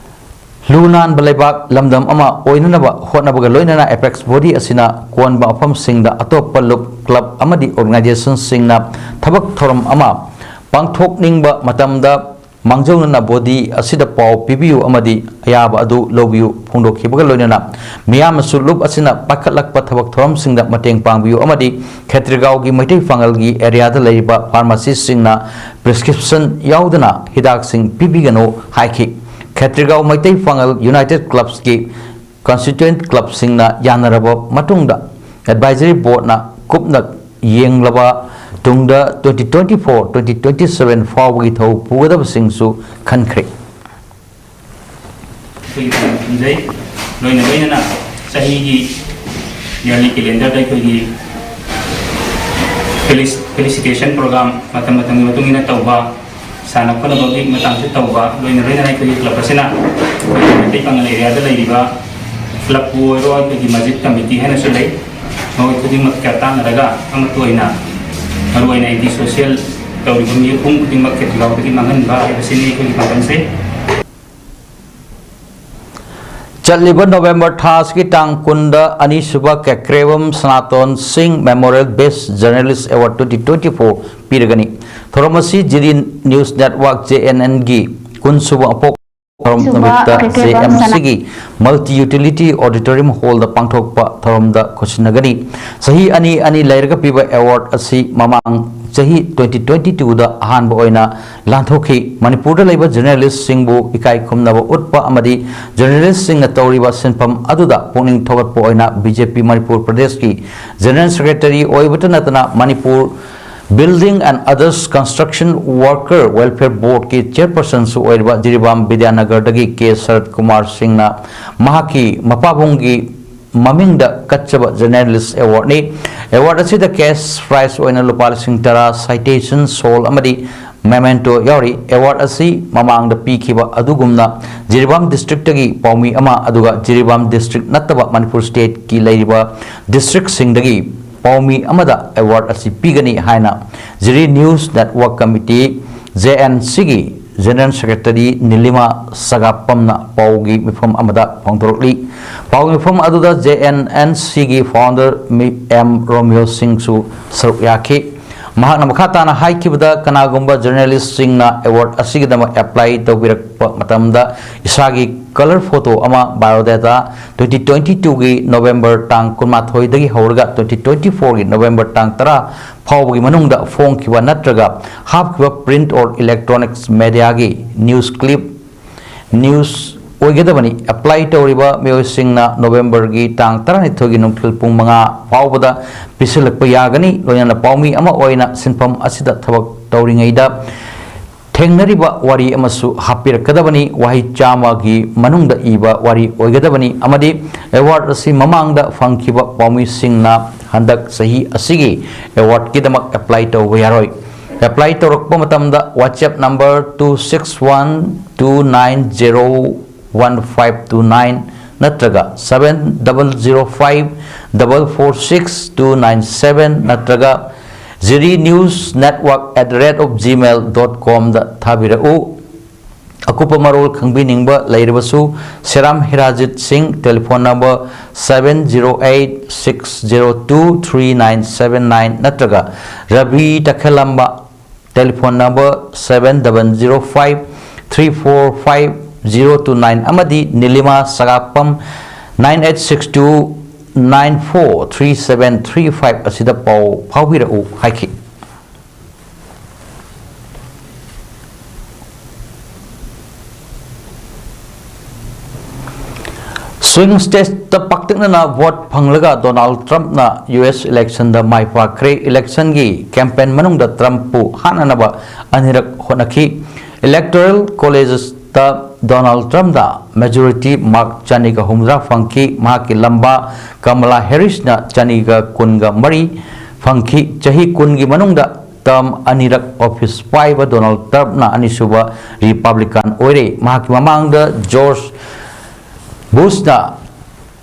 ꯂꯨ ꯅꯥꯟꯕ ꯂꯩꯕꯥꯛ ꯂꯝꯗꯝ ꯑꯃ ꯑꯣꯏꯅꯅꯕ ꯍꯣꯠꯅꯕꯒ ꯂꯣꯏꯅꯅ ꯑꯦꯄꯦꯛꯁ ꯕꯣꯗꯤ ꯑꯁꯤꯅ ꯀꯣꯟꯕ ꯃꯐꯝꯁꯤꯡꯗ ꯑꯇꯣꯞꯄ ꯂꯨꯞ ꯀ꯭ꯂꯕ ꯑꯃꯗꯤ ꯑꯣꯔꯒꯅꯥꯏꯖꯦꯁꯟꯁꯤꯡꯅ ꯊꯕꯛ ꯊꯧꯔꯝ ꯑꯃ ꯄꯥꯡꯊꯣꯛꯅꯤꯡꯕ ꯃꯇꯝꯗ ꯃꯥꯡꯖꯧꯅꯅ ꯕꯣꯗꯤ ꯑꯁꯤꯗ ꯄꯥꯎ ꯄꯤꯕꯤꯌꯨ ꯑꯃꯗꯤ ꯑꯌꯥꯕ ꯑꯗꯨ ꯂꯧꯕꯤꯌꯨ ꯐꯣꯡꯗꯣꯛꯈꯤꯕꯒ ꯂꯣꯏꯅꯅ ꯃꯤꯌꯥꯝꯅꯁꯨ ꯂꯨꯞ ꯑꯁꯤꯅ ꯄꯥꯏꯈꯠꯂꯛꯄ ꯊꯕꯛ ꯊꯧꯔꯝꯁꯤꯡꯗ ꯃꯇꯦꯡ ꯄꯥꯡꯕꯤꯌꯨ ꯑꯃꯗꯤ ꯈꯦꯇ꯭ꯔꯤꯒꯥꯎꯒꯤ ꯃꯩꯇꯩ ꯄꯥꯉꯜꯒꯤ ꯑꯦꯔꯤꯌꯥꯗ ꯂꯩꯔꯤꯕ ꯐꯥꯔꯃꯥꯁꯤꯁꯤꯡꯅ ꯄ꯭ꯔꯦꯁꯀ꯭ꯔꯤꯞꯁꯟ ꯌꯥꯎꯗꯅ ꯍꯤꯗꯥꯛꯁꯤꯡ ꯄꯤꯕꯤꯒꯅꯨ ꯍꯥꯏꯈꯤ꯫ ꯈꯦꯇ꯭ꯔꯤꯒꯥꯎ ꯃꯩꯇꯩ ꯄꯥꯉꯜ ꯌꯨꯅꯥꯏꯇꯦꯗ ꯀ꯭ꯂꯕꯁꯀꯤ ꯀꯟꯁꯇꯤꯇ꯭ꯌꯨꯌꯦꯟꯠ ꯀ꯭ꯂꯕꯁꯤꯡꯅ ꯌꯥꯅꯔꯕ ꯃꯇꯨꯡꯗ ꯑꯦꯗꯚꯥꯏꯖꯔꯤ ꯕꯣꯔꯗꯅ ꯀꯨꯞꯅ ꯌꯦꯡꯂꯕ ꯇꯨꯡꯗ twenty twenty-four twenty twenty-seven ꯐꯥꯎꯕꯒꯤ ꯊꯧ ꯄꯨꯒꯗꯕꯁꯤꯡꯁꯨ ꯈꯟꯈ꯭ꯔꯦ꯫ ꯑꯩꯈꯣꯏꯒꯤ ꯄꯥꯟꯗꯝ ꯊꯝꯖꯩ꯫ ꯂꯣꯏꯅ ꯂꯣꯏꯅꯅ ꯆꯍꯤꯒꯤ ꯌꯔꯂꯤ ꯀꯦꯂꯦꯟꯗꯔꯗ ꯑꯩꯈꯣꯏꯒꯤ ꯐꯦꯂꯤꯁ-, ꯐꯦꯂꯤꯁꯤꯇꯦꯁꯟ ꯄ꯭ꯔꯣꯒ꯭ꯔꯥꯝ ꯃꯇꯝ ꯃꯇꯝꯒꯤ ꯃꯇꯨꯡ ꯏꯟꯅ ꯇꯧꯕ, ꯁꯥꯟꯅ ꯈꯣꯠꯅꯕꯒꯤ ꯃꯇꯥꯡꯁꯨ ꯇꯧꯕ, ꯂꯣꯏꯅ ꯂꯣꯏꯅꯅ ꯑꯩꯈꯣꯏꯒꯤ ꯀ꯭ꯂꯕ ꯑꯁꯤꯅ ꯑꯩꯈꯣꯏꯒꯤ ꯃꯩꯇꯩ ꯄꯥꯉꯜ ꯑꯦꯔꯤꯌꯥꯗ ꯂꯩꯔꯤꯕ ꯀ꯭ꯂꯕꯄꯨ ꯑꯣꯏꯔꯣ, ꯑꯩꯈꯣꯏꯒꯤ ꯃꯁꯖꯤꯗ ꯀꯃꯤꯇꯤ ꯍꯥꯏꯅꯁꯨ ꯂꯩ, ꯃꯈꯣꯏ ꯈꯨꯗꯤꯡꯃꯛꯀ ꯇꯥꯟꯅꯔꯒ ꯑꯃꯠꯇ ꯑꯣꯏꯅ ꯃꯔꯨꯑꯣꯏꯅ ꯑꯦꯟꯇꯤ ꯁꯣꯁꯤꯌꯦꯜ ꯇꯧꯔꯤꯕ ꯃꯤꯄꯨꯝ ꯈꯨꯗꯤꯡꯃꯛ ꯈꯦꯇ꯭ꯔꯤꯒꯥꯎꯗꯒꯤ ꯃꯥꯡꯍꯟꯕ ꯍꯥꯏꯕꯁꯤꯅꯤ ꯑꯩꯈꯣꯏꯒꯤ ꯄꯥꯟꯗꯝꯁꯦ꯫ ꯆꯠꯂꯤꯕ ꯅꯣꯕꯦꯝꯕꯔ ꯊꯥ ꯑꯁꯤꯒꯤ ꯇꯥꯡ ꯀꯨꯟꯗ ꯑꯅꯤꯁꯨꯕ Kekrebam Sanaton Singh memorial best journalist award twenty twenty four ꯄꯤꯔꯒꯅꯤ꯫ ꯊꯧꯔꯝ ꯑꯁꯤ ꯖꯤꯗꯤ ꯅ꯭ꯌꯨꯁ ꯅꯦꯠꯋꯥꯔꯛ, JNNꯒꯤ ꯀꯨꯟꯁꯨꯕ ꯑꯄꯣꯛ ꯊꯧꯔꯝ ꯅꯨꯃꯤꯠꯇ JMCꯒꯤ ꯃꯜꯇꯤ ꯌꯨꯇꯤꯂꯤꯇꯤ ꯑꯣꯗꯤꯇꯣꯔꯤꯌꯝ ꯍꯣꯜꯗ ꯄꯥꯡꯊꯣꯛꯄ ꯊꯧꯔꯝꯗ ꯈꯨꯠꯁꯤꯟꯅꯒꯅꯤ꯫ ꯆꯍꯤ ꯑꯅꯤ ꯑꯅꯤ ꯂꯩꯔꯒ ꯄꯤꯕ ꯑꯦꯋꯥꯔꯗ ꯑꯁꯤ ꯃꯃꯥꯡ ꯆꯍꯤ twenty twenty twoꯗ ꯑꯍꯥꯟꯕ ꯑꯣꯏꯅ ꯂꯥꯟꯊꯣꯛꯈꯤ꯫ ꯃꯅꯤꯄꯨꯔꯗ ꯂꯩꯕ ꯖꯔꯅꯦꯂꯤꯁꯁꯤꯡꯕꯨ ꯏꯀꯥꯏ ꯈꯨꯝꯅꯕ ꯎꯠꯄ ꯑꯃꯗꯤ ꯖꯔꯅꯦꯂꯤꯁꯁꯤꯡꯅ ꯇꯧꯔꯤꯕ ꯁꯤꯟꯐꯝ ꯑꯗꯨꯗ ꯄꯨꯛꯅꯤꯡ ꯊꯧꯒꯠꯄ ꯑꯣꯏꯅ BJP ꯃꯅꯤꯄꯨꯔ ꯄ꯭ꯔꯗꯦꯁꯀꯤ ꯖꯦꯅꯔꯦꯜ ꯁꯦꯀ꯭ꯔꯦꯇꯔꯤ ꯑꯣꯏꯕꯇ ꯅꯠꯇꯅ Manipur Building and Others Construction Worker Welfare Boardꯀꯤ ꯆꯦꯌꯔꯄꯔꯁꯟꯁꯨ ꯑꯣꯏꯔꯤꯕ ꯖꯤꯔꯤꯕꯥꯝ ꯕꯤꯗ꯭ꯌꯥꯅꯒꯔꯗꯒꯤ ꯀꯦ ꯁꯔꯠ ꯀꯨꯃꯥꯔ ꯁꯤꯡꯅ ꯃꯍꯥꯛꯀꯤ ꯃꯄꯥꯕꯨꯡꯒꯤ ꯃꯃꯤꯡꯗ ꯀꯠꯆꯕ ꯖꯔꯅꯦꯂꯤꯁ ꯑꯦꯋꯥꯔꯗꯅꯤ꯫ ꯑꯦꯋꯥꯔꯗ ꯑꯁꯤꯗ ꯀꯦꯁ ꯄ꯭ꯔꯥꯏꯖ ꯑꯣꯏꯅ ꯂꯨꯄꯥ ꯂꯤꯁꯤꯡ ꯇꯔꯥ, ꯁꯥꯏꯇꯦꯁꯟ ꯁꯣꯜ ꯑꯃꯗꯤ ꯃꯦꯃꯦꯟꯇꯣ ꯌꯥꯎꯔꯤ꯫ ꯑꯦꯋꯥꯔꯗ ꯑꯁꯤ ꯃꯃꯥꯡꯗ ꯄꯤꯈꯤꯕ ꯑꯗꯨꯒꯨꯝꯅ ꯖꯤꯔꯤꯕꯥꯝ ꯗꯤꯁꯇ꯭ꯔꯤꯛꯇꯒꯤ ꯄꯥꯎꯃꯤ ꯑꯃ, ꯑꯗꯨꯒ ꯖꯤꯔꯤꯕꯥꯝ ꯗꯤꯁꯇ꯭ꯔꯤꯛ ꯅꯠꯇꯕ ꯃꯅꯤꯄꯨꯔ ꯁ꯭ꯇꯦꯠꯀꯤ ꯂꯩꯔꯤꯕ ꯗꯤꯁꯇ꯭ꯔꯤꯛꯁꯤꯡꯗꯒꯤ ꯄꯥꯎꯃꯤ ꯑꯃꯗ ꯑꯦꯋꯥꯔꯗ ꯑꯁꯤ ꯄꯤꯒꯅꯤ ꯍꯥꯏꯅ ꯖꯤꯔꯤ ꯅ꯭ꯌꯨꯁ ꯅꯦꯠꯋꯥꯔꯛ ꯀꯃꯤꯇꯤ, JNCꯒꯤ ꯖꯦꯅꯔꯦꯜ ꯁꯦꯀ꯭ꯔꯦꯇꯔꯤ ꯅꯤꯂꯤꯃꯥ ꯁꯒꯥꯞꯄꯝꯅ ꯄꯥꯎꯒꯤ ꯃꯤꯐꯝ ꯑꯃꯗ ꯐꯣꯡꯗꯣꯔꯛꯂꯤ꯫ ꯄꯥꯎꯒꯤ ꯃꯤꯐꯝ ꯑꯗꯨꯗ JNNCꯒꯤ ꯐꯥꯎꯟꯗꯔ ꯃꯤ ꯑꯦꯝ ꯔꯣꯃꯤꯌꯣ ꯁꯤꯡꯁꯨ ꯁꯔꯨꯛ ꯌꯥꯈꯤ꯫ ꯃꯍꯥꯛꯅ ꯃꯈꯥ ꯇꯥꯅ ꯍꯥꯏꯈꯤꯕꯗ, ꯀꯅꯥꯒꯨꯝꯕ ꯖꯔꯅꯦꯂꯤꯁꯁꯤꯡꯅ ꯑꯦꯋꯥꯔꯗ ꯑꯁꯤꯒꯤꯗꯃꯛ ꯑꯦꯄ꯭ꯂꯥꯏ ꯇꯧꯕꯤꯔꯛꯄ ꯃꯇꯝꯗ ꯏꯁꯥꯒꯤ ꯀꯂꯔ ꯐꯣꯇꯣ ꯑꯃ, ꯕꯥꯏꯑꯣꯗꯥꯇꯥ, twenty twenty twoꯒꯤ ꯅꯣꯕꯦꯝꯕꯔ ꯇꯥꯡ ꯀꯨꯟꯃꯥꯊꯣꯏꯗꯒꯤ ꯍꯧꯔꯒ twenty twenty fourꯒꯤ ꯅꯣꯕꯦꯝꯕꯔ ꯇꯥꯡ ꯇꯔꯥ ꯐꯥꯎꯕꯒꯤ ꯃꯅꯨꯡꯗ ꯐꯣꯡꯈꯤꯕ ꯅꯠꯇ꯭ꯔꯒ ꯍꯥꯞꯈꯤꯕ print or electronics mediaꯒꯤ news clip, news ꯑꯣꯏꯒꯗꯕꯅꯤ꯫ ꯑꯦꯄ꯭ꯂꯥꯏ ꯇꯧꯔꯤꯕ ꯃꯤꯑꯣꯏꯁꯤꯡꯅ ꯅꯣꯕꯦꯝꯕꯔꯒꯤ ꯇꯥꯡ ꯇꯔꯥꯅꯤꯊꯣꯏꯒꯤ ꯅꯨꯡꯊꯤꯜ ꯄꯨꯡ ꯃꯉꯥ ꯐꯥꯎꯕꯗ ꯄꯤꯁꯤꯜꯂꯛꯄ ꯌꯥꯒꯅꯤ꯫ ꯂꯣꯏꯅꯅ ꯄꯥꯎꯃꯤ ꯑꯃ ꯑꯣꯏꯅ ꯁꯤꯟꯐꯝ ꯑꯁꯤꯗ ꯊꯕꯛ ꯇꯧꯔꯤꯉꯩꯗ ꯊꯦꯡꯅꯔꯤꯕ ꯋꯥꯔꯤ ꯑꯃꯁꯨ ꯍꯥꯞꯄꯤꯔꯛꯀꯗꯕꯅꯤ꯫ ꯋꯥꯍꯩ ꯆꯥꯝꯃꯒꯤ ꯃꯅꯨꯡꯗ ꯏꯕ ꯋꯥꯔꯤ ꯑꯣꯏꯒꯗꯕꯅꯤ ꯑꯃꯗꯤ ꯑꯦꯋꯥꯔꯗ ꯑꯁꯤ ꯃꯃꯥꯡꯗ ꯐꯪꯈꯤꯕ ꯄꯥꯎꯃꯤꯁꯤꯡꯅ ꯍꯟꯗꯛ ꯆꯍꯤ ꯑꯁꯤꯒꯤ ꯑꯦꯋꯥꯔꯗꯀꯤꯗꯃꯛ ꯑꯦꯄ꯭ꯂꯥꯏ ꯇꯧꯕ ꯌꯥꯔꯣꯏ꯫ ꯑꯦꯄ꯭ꯂꯥꯏ ꯇꯧꯔꯛꯄ ꯃꯇꯝꯗ WhatsApp number two six one two nine zero one five two nine ꯅꯠꯇ꯭ꯔꯒ seven double zero five double four six two nine seven ꯅꯠꯇ꯭ꯔꯒ ziri news network at the rate of gmail dot comꯗ ꯊꯥꯕꯤꯔꯛꯎ꯫ ꯑꯀꯨꯞꯄ ꯃꯔꯣꯜ ꯈꯪꯕꯤꯅꯤꯡꯕ ꯂꯩꯔꯕꯁꯨ, ꯁꯦꯔꯥꯝ ꯍꯤꯔꯥꯖꯤꯠ ꯁꯤꯡ, telephone number seven zero eight six zero two three nine seven nine ꯅꯠꯇ꯭ꯔꯒ Ravi ꯇꯈꯦꯂꯝꯕ, telephone number seven double zero five three four five zero two nine ꯑꯃꯗꯤ ꯅꯤꯂꯤꯃꯥ ꯁꯒꯥꯛꯄꯝ nine eight six two nine four three seven three five ꯑꯁꯤꯗ ꯄꯥꯎ ꯐꯥꯎꯕꯤꯔꯛꯎ ꯍꯥꯏꯈꯤ꯫ Swing states ꯇ ꯄꯥꯛꯇꯛꯅꯅ vote ꯐꯪꯂꯒ ꯗꯣꯅꯥꯜꯗ ꯇ꯭ꯔꯝꯞꯅ ꯌꯨ ꯑꯦꯁ ꯏꯂꯦꯛꯁꯟꯗ ꯃꯥꯏ ꯄꯥꯛꯈ꯭ꯔꯦ꯫ ꯏꯂꯦꯛꯁꯟꯒꯤ campaign ꯃꯅꯨꯡꯗ ꯇ꯭ꯔꯝꯞꯄꯨ ꯍꯥꯠꯅꯅꯕ ꯑꯅꯤꯔꯛ ꯍꯣꯠꯅꯈꯤ꯫ Electoral Collegeꯇ ꯗꯣꯅꯥꯜꯗ ꯇ꯭ꯔꯝꯞꯅ majority mark ꯆꯅꯤꯒ ꯍꯨꯝꯐꯨꯇꯔꯥ ꯐꯪꯈꯤ꯫ ꯃꯍꯥꯛꯀꯤ ꯂꯝꯕꯥ ꯀꯃꯂꯥ ꯍꯦꯔꯤꯁꯅ ꯆꯅꯤꯒ ꯀꯨꯟꯒ ꯃꯔꯤ ꯐꯪꯈꯤ꯫ ꯆꯍꯤ ꯀꯨꯟꯒꯤ ꯃꯅꯨꯡꯗ term ꯑꯅꯤꯔꯛ office ꯄꯥꯏꯕ ꯗꯣꯅꯥꯜꯗ ꯇ꯭ꯔꯝꯞꯅ ꯑꯅꯤꯁꯨꯕ Republican ꯑꯣꯏꯔꯦ꯫ ꯃꯍꯥꯛꯀꯤ ꯃꯃꯥꯡꯗ ꯖꯣꯔꯖ ꯕꯨꯁꯅ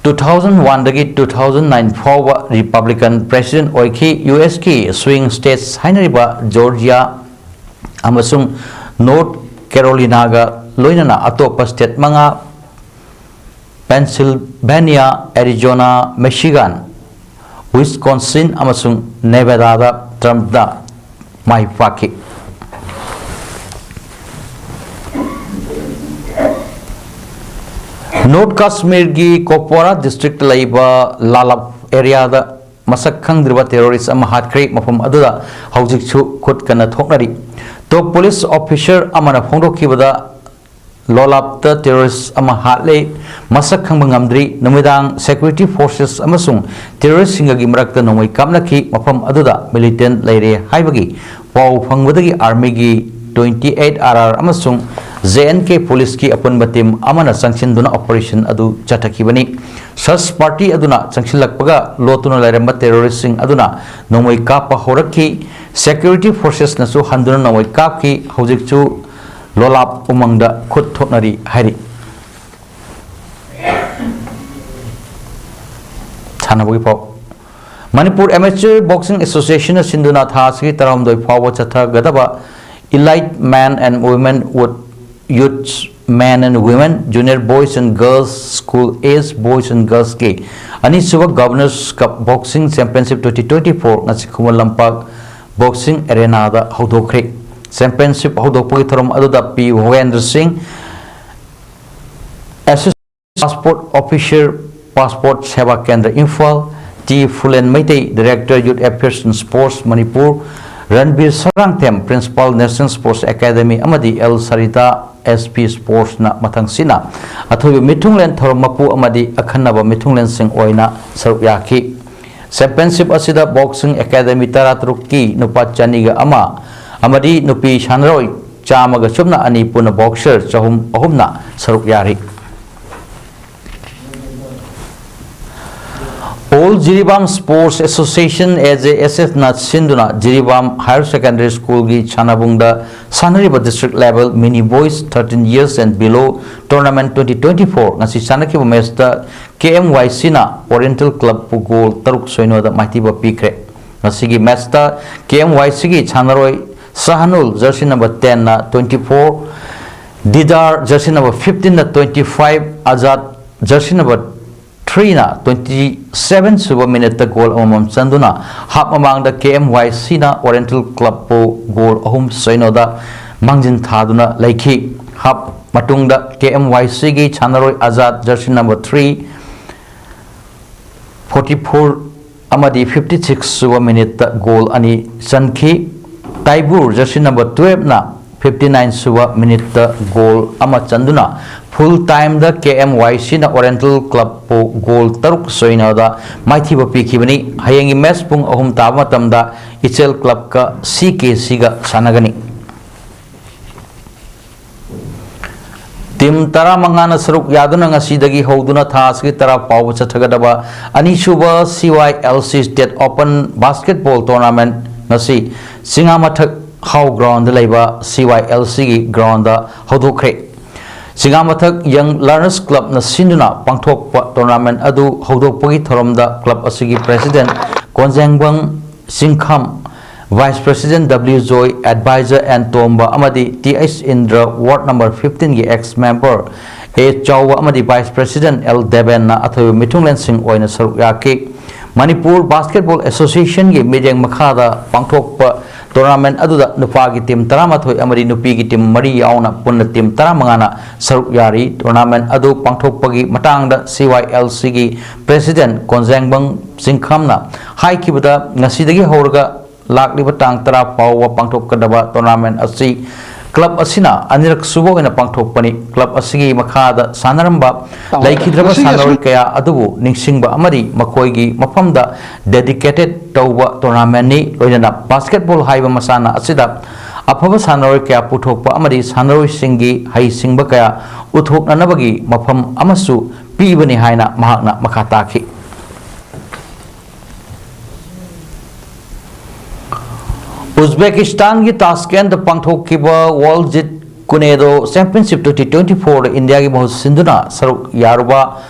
two thousand one ꯗꯒꯤ two thousand nine ꯐꯥꯎꯕ Republican president ꯑꯣꯏꯈꯤ꯫ ꯌꯨ ꯑꯦꯁꯀꯤ swing states ꯍꯥꯏꯅꯔꯤꯕ ꯖꯣꯔꯖꯤꯌꯥ ꯑꯃꯁꯨꯡ ꯅꯣꯔꯊ ꯀꯦꯔꯣꯂꯤꯅꯥꯒ ꯂꯣꯏꯅꯅ ꯑꯇꯣꯞꯄ state ꯃꯉꯥ, Pennsylvania, Arizona, Michigan, Wisconsin ꯑꯃꯁꯨꯡ ꯅꯦꯚꯥꯗꯥꯗ ꯇ꯭ꯔꯝꯞꯅ ꯃꯥꯏ ꯄꯥꯛꯈꯤ꯫ ꯅꯣꯔꯊ ꯀꯥꯁꯃꯤꯔꯒꯤ ꯀꯣꯞꯋꯥꯔꯥ district ꯂꯩꯕ ꯂꯥꯂꯥꯞ areaꯗ ꯃꯁꯛ ꯈꯪꯗ꯭ꯔꯤꯕ terrorist ꯑꯃ ꯍꯥꯠꯈ꯭ꯔꯦ꯫ ꯃꯐꯝ ꯑꯗꯨꯗ ꯍꯧꯖꯤꯛꯁꯨ ꯈꯨꯠ ꯀꯟꯅ ꯊꯣꯛꯅꯔꯤ꯫ Top police officer ꯑꯃꯅ ꯐꯣꯡꯗꯣꯛꯈꯤꯕꯗ, ꯂꯣꯂꯥꯞꯇ terrorist ꯑꯃ ꯍꯥꯠꯂꯦ꯫ ꯃꯁꯛ ꯈꯪꯕ ꯉꯝꯗ꯭ꯔꯤ꯫ ꯅꯨꯃꯤꯗꯥꯡ security forces ꯑꯃꯁꯨꯡ terroristꯁꯤꯡꯒꯒꯤ ꯃꯔꯛꯇ ꯅꯣꯡꯃꯩ ꯀꯥꯞꯅꯈꯤ꯫ ꯃꯐꯝ ꯑꯗꯨꯗ militant ꯂꯩꯔꯦ ꯍꯥꯏꯕꯒꯤ ꯄꯥꯎ ꯐꯪꯕꯗꯒꯤ armyꯒꯤ twenty eight R R ꯑꯃꯁꯨꯡ J and K policeꯀꯤ ꯑꯄꯨꯟꯕ team ꯑꯃꯅ ꯆꯪꯁꯤꯟꯗꯨꯅ operation ꯑꯗꯨ ꯆꯠꯊꯈꯤꯕꯅꯤ꯫ Search party ꯑꯗꯨꯅ ꯆꯪꯁꯤꯜꯂꯛꯄꯒ ꯂꯣꯠꯇꯨꯅ ꯂꯩꯔꯝꯕ terroristꯁꯤꯡ ꯑꯗꯨꯅ ꯅꯣꯡꯃꯩ ꯀꯥꯞꯄ ꯍꯧꯔꯛꯈꯤ꯫ Security forcesꯅꯁꯨ ꯍꯟꯗꯨꯅ ꯅꯣꯡꯃꯩ ꯀꯥꯞꯈꯤ꯫ ꯍꯧꯖꯤꯛꯁꯨ ꯂꯣꯂꯥꯞ ꯎꯃꯪꯗ ꯈꯨꯠ ꯊꯣꯛꯅꯔꯤ ꯍꯥꯏꯔꯤ꯫ ꯁꯥꯟꯅꯕꯒꯤ ꯄꯥꯎ꯫ ꯃꯅꯤꯄꯨꯔ ꯑꯦꯃꯦꯆꯔ ꯕꯣꯛꯁꯤꯡ ꯑꯦꯁꯣꯁꯤꯌꯦꯁꯟꯅ ꯁꯤꯟꯗꯨꯅ ꯊꯥ ꯑꯁꯤꯒꯤ ꯇꯔꯥꯍꯨꯝꯗꯣꯏ ꯐꯥꯎꯕ ꯆꯠꯊꯒꯗꯕ Elite Men and Women with Youth Men and Women, Junior Boys and Girls, School Age Boys and Girls ꯀꯤ ꯑꯅꯤꯁꯨꯕ Governors Cup Boxing Championship twenty twenty-four ꯉꯁꯤ ꯈꯨꯃꯟ ꯂꯝꯄꯥꯛ ꯕꯣꯛꯁꯤꯡ ꯑꯦꯔꯦꯅꯥꯗ ꯍꯧꯗꯣꯛꯈ꯭ꯔꯦ꯫ ꯆꯦꯝꯄꯤꯌꯟꯁꯤꯞ ꯍꯧꯗꯣꯛꯄꯒꯤ ꯊꯧꯔꯝ ꯑꯗꯨꯗ ꯄꯤ ꯚꯣꯒꯦꯟꯗ꯭ꯔ ꯁꯤꯡ, assist passport officer, passport Seva Kendra Imphal, T Phulen Meitei, Director Youth Affairs and Sports Manipur, Ranbir Sarangthem, Principal National Sports Academy, ꯑꯃꯗꯤ ꯑꯦꯜ ꯁꯔꯤꯇꯥ, S P Sportsꯅ ꯃꯊꯪꯁꯤꯅ ꯑꯊꯣꯏꯕ ꯃꯤꯊꯨꯡꯂꯦꯟ ꯊꯧꯔꯝ ꯃꯄꯨ ꯑꯃꯗꯤ ꯑꯈꯟꯅꯕ ꯃꯤꯊꯨꯡꯂꯦꯟꯁꯤꯡ ꯑꯣꯏꯅ ꯁꯔꯨꯛ ꯌꯥꯈꯤ꯫ ꯆꯦꯝꯄꯤꯌꯟꯁꯤꯞ ꯑꯁꯤꯗ ꯕꯣꯛꯁꯤꯡ ꯑꯦꯀꯥꯗꯃꯤ ꯇꯔꯥꯇꯔꯨꯛꯀꯤ ꯅꯨꯄꯥ ꯆꯅꯤꯒ ꯑꯃ ꯑꯃꯗꯤ ꯅꯨꯄꯤ ꯁꯥꯟꯅꯔꯣꯏ ꯆꯥꯝꯃꯒ ꯁꯨꯞꯅ ꯑꯅꯤ ꯄꯨꯟꯅ ꯕꯣꯛꯁꯔ ꯆꯍꯨꯝ ꯑꯍꯨꯝꯅ ꯁꯔꯨꯛ ꯌꯥꯔꯤ꯫ All Jiribam Sports Association, A J S F ꯅ ꯁꯤꯟꯗꯨꯅ ꯖꯤꯔꯤꯕꯥꯝ Higher Secondary Schoolꯒꯤ ꯁꯥꯟꯅꯕꯨꯡꯗ ꯁꯥꯟꯅꯔꯤꯕ District Level Mini Boys thirteen Years and Below Tournament twenty twenty-four ꯉꯁꯤ ꯁꯥꯟꯅꯈꯤꯕ ꯃꯦꯠꯁꯇ KMYCꯅ Oriental Clubꯄꯨ ꯒꯣꯜ ꯇꯔꯨꯛ ꯁꯣꯏꯅꯣꯗ ꯃꯥꯏꯊꯤꯕ ꯄꯤꯈ꯭ꯔꯦ꯫ ꯉꯁꯤꯒꯤ ꯃꯦꯠꯁꯇ KMYCꯒꯤ ꯁꯥꯟꯅꯔꯣꯏ ꯁꯍꯅꯨꯜ, jersey number tenꯅ twenty four, ꯗꯤꯗꯥꯔ, jersey number fifteenꯅ twenty five, Azad, jersey number threeꯅ twenty seven ꯁꯨꯕ minuteꯇ ꯒꯣꯜ ꯑꯃꯃꯝ ꯆꯟꯗꯨꯅ half ꯃꯃꯥꯡꯗ KMYCꯅ Oriental Clubꯄꯨ ꯒꯣꯜ ꯑꯍꯨꯝ ꯁꯣꯏꯅꯣꯗ ꯃꯥꯡꯖꯤꯟ ꯊꯥꯗꯨꯅ ꯂꯩꯈꯤ꯫ Half ꯃꯇꯨꯡꯗ KMYCꯒꯤ ꯁꯥꯟꯅꯔꯣꯏ Azad, jersey number three, forty four ꯑꯃꯗꯤ fifty six ꯁꯨꯕ minuteꯇ ꯒꯣꯜ ꯑꯅꯤ ꯆꯟꯈꯤ꯫ ꯇꯥꯏꯕꯨꯔ, jersey number twelveꯅ fifty nine ꯁꯨꯕ minuteꯇ ꯒꯣꯜ ꯑꯃ ꯆꯟꯗꯨꯅ full timeꯗ KMYCꯅ Oriental Clubꯄꯨ ꯒꯣꯜ ꯇꯔꯨꯛ ꯁꯣꯏꯅꯣꯗ ꯃꯥꯏꯊꯤꯕ ꯄꯤꯈꯤꯕꯅꯤ꯫ ꯍꯌꯦꯡꯒꯤ ꯃꯦꯠꯁ ꯄꯨꯡ ꯑꯍꯨꯝ ꯇꯥꯕ ꯃꯇꯝꯗ ꯏꯆꯦꯜ Clubꯀ CKCꯒ ꯁꯥꯟꯅꯒꯅꯤ꯫ Team ꯇꯔꯥꯃꯉꯥꯅ ꯁꯔꯨꯛ ꯌꯥꯗꯨꯅ ꯉꯁꯤꯗꯒꯤ ꯍꯧꯗꯨꯅ ꯊꯥ ꯑꯁꯤꯒꯤ ꯇꯔꯥ ꯐꯥꯎꯕ ꯆꯠꯊꯒꯗꯕ ꯑꯅꯤꯁꯨꯕ CYLC State Open Basketball Tournament ꯉꯁꯤ ꯆꯤꯉꯥꯃꯊꯛ ꯍꯥꯎ groundꯗ ꯂꯩꯕ CYLCꯒꯤ groundꯗ ꯍꯧꯗꯣꯛꯈ꯭ꯔꯦ꯫ ꯁꯤꯡꯒꯥꯃꯊꯛ Young Learners Clubꯅ ꯁꯤꯟꯗꯨꯅ ꯄꯥꯡꯊꯣꯛꯄ tournament ꯑꯗꯨ ꯍꯧꯗꯣꯛꯄꯒꯤ ꯊꯧꯔꯝꯗ club ꯑꯁꯤꯒꯤ president ꯀꯣꯟꯖꯦꯡꯕꯪ ꯆꯤꯡꯈꯝ, vice president W ꯖꯣꯏ, advisor N ꯇꯣꯝꯕ ꯑꯃꯗꯤ T H ꯏꯟꯗ꯭ꯔ, ward number fifteenꯒꯤ ex member A ꯆꯥꯎꯕ ꯑꯃꯗꯤ vice president L ꯗꯦꯕꯦꯟꯅ ꯑꯊꯣꯏꯕ ꯃꯤꯊꯨꯡꯂꯦꯟꯁꯤꯡ ꯑꯣꯏꯅ ꯁꯔꯨꯛ ꯌꯥꯈꯤ꯫ ꯃꯅꯤꯄꯨꯔ Basketball Associationꯒꯤ ꯃꯤꯠꯌꯦꯡ ꯃꯈꯥꯗ ꯄꯥꯡꯊꯣꯛꯄ tournament ꯑꯗꯨꯗ ꯅꯨꯄꯥꯒꯤ team ꯇꯔꯥꯃꯥꯊꯣꯏ ꯑꯃꯗꯤ ꯅꯨꯄꯤꯒꯤ team ꯃꯔꯤ ꯌꯥꯎꯅ ꯄꯨꯟꯅ team ꯇꯔꯥꯃꯉꯥꯅ ꯁꯔꯨꯛ ꯌꯥꯔꯤ꯫ Tournament ꯑꯗꯨ ꯄꯥꯡꯊꯣꯛꯄꯒꯤ ꯃꯇꯥꯡꯗ C Y L Cꯒꯤ president ꯀꯣꯟꯖꯦꯡꯕꯪ ꯆꯤꯡꯈꯝꯅ ꯍꯥꯏꯈꯤꯕꯗ, ꯉꯁꯤꯗꯒꯤ ꯍꯧꯔꯒ ꯂꯥꯛꯂꯤꯕ ꯇꯥꯡ ꯇꯔꯥ ꯐꯥꯎꯕ ꯄꯥꯡꯊꯣꯛꯀꯗꯕ tournament ꯑꯁꯤ club ꯑꯁꯤꯅ ꯑꯅꯤꯔꯛ ꯁꯨꯕ ꯑꯣꯏꯅ ꯄꯥꯡꯊꯣꯛꯄꯅꯤ꯫ Club ꯑꯁꯤꯒꯤ ꯃꯈꯥꯗ ꯁꯥꯟꯅꯔꯝꯕ ꯂꯩꯈꯤꯗ꯭ꯔꯕ ꯁꯥꯟꯅꯔꯣꯏ ꯀꯌꯥ ꯑꯗꯨꯕꯨ ꯅꯤꯡꯁꯤꯡꯕ ꯑꯃꯗꯤ ꯃꯈꯣꯏꯒꯤ ꯃꯐꯝꯗ dedicated ꯇꯧꯕ tournamentꯅꯤ꯫ ꯂꯣꯏꯅꯅ basketball ꯍꯥꯏꯕ ꯃꯁꯥꯟꯅ ꯑꯁꯤꯗ ꯑꯐꯕ ꯁꯥꯟꯅꯔꯣꯏ ꯀꯌꯥ ꯄꯨꯊꯣꯛꯄ ꯑꯃꯗꯤ ꯁꯥꯟꯅꯔꯣꯏꯁꯤꯡꯒꯤ ꯍꯩꯁꯤꯡꯕ ꯀꯌꯥ ꯎꯠꯊꯣꯛꯅꯅꯕꯒꯤ ꯃꯐꯝ ꯑꯃꯁꯨ ꯄꯤꯕꯅꯤ ꯍꯥꯏꯅ ꯃꯍꯥꯛꯅ ꯃꯈꯥ ꯇꯥꯈꯤ꯫ ꯎꯖꯕꯦꯀꯤꯁꯇꯥꯟꯒꯤ ꯇꯥꯁꯀꯦꯟꯗ ꯄꯥꯡꯊꯣꯛꯈꯤꯕ World Jeet Kune Do Championship twenty twenty-fourꯗ ꯏꯟꯗꯤꯌꯥꯒꯤ ꯃꯍꯨꯠ ꯁꯤꯟꯗꯨꯅ ꯁꯔꯨꯛ ꯌꯥꯔꯨꯕ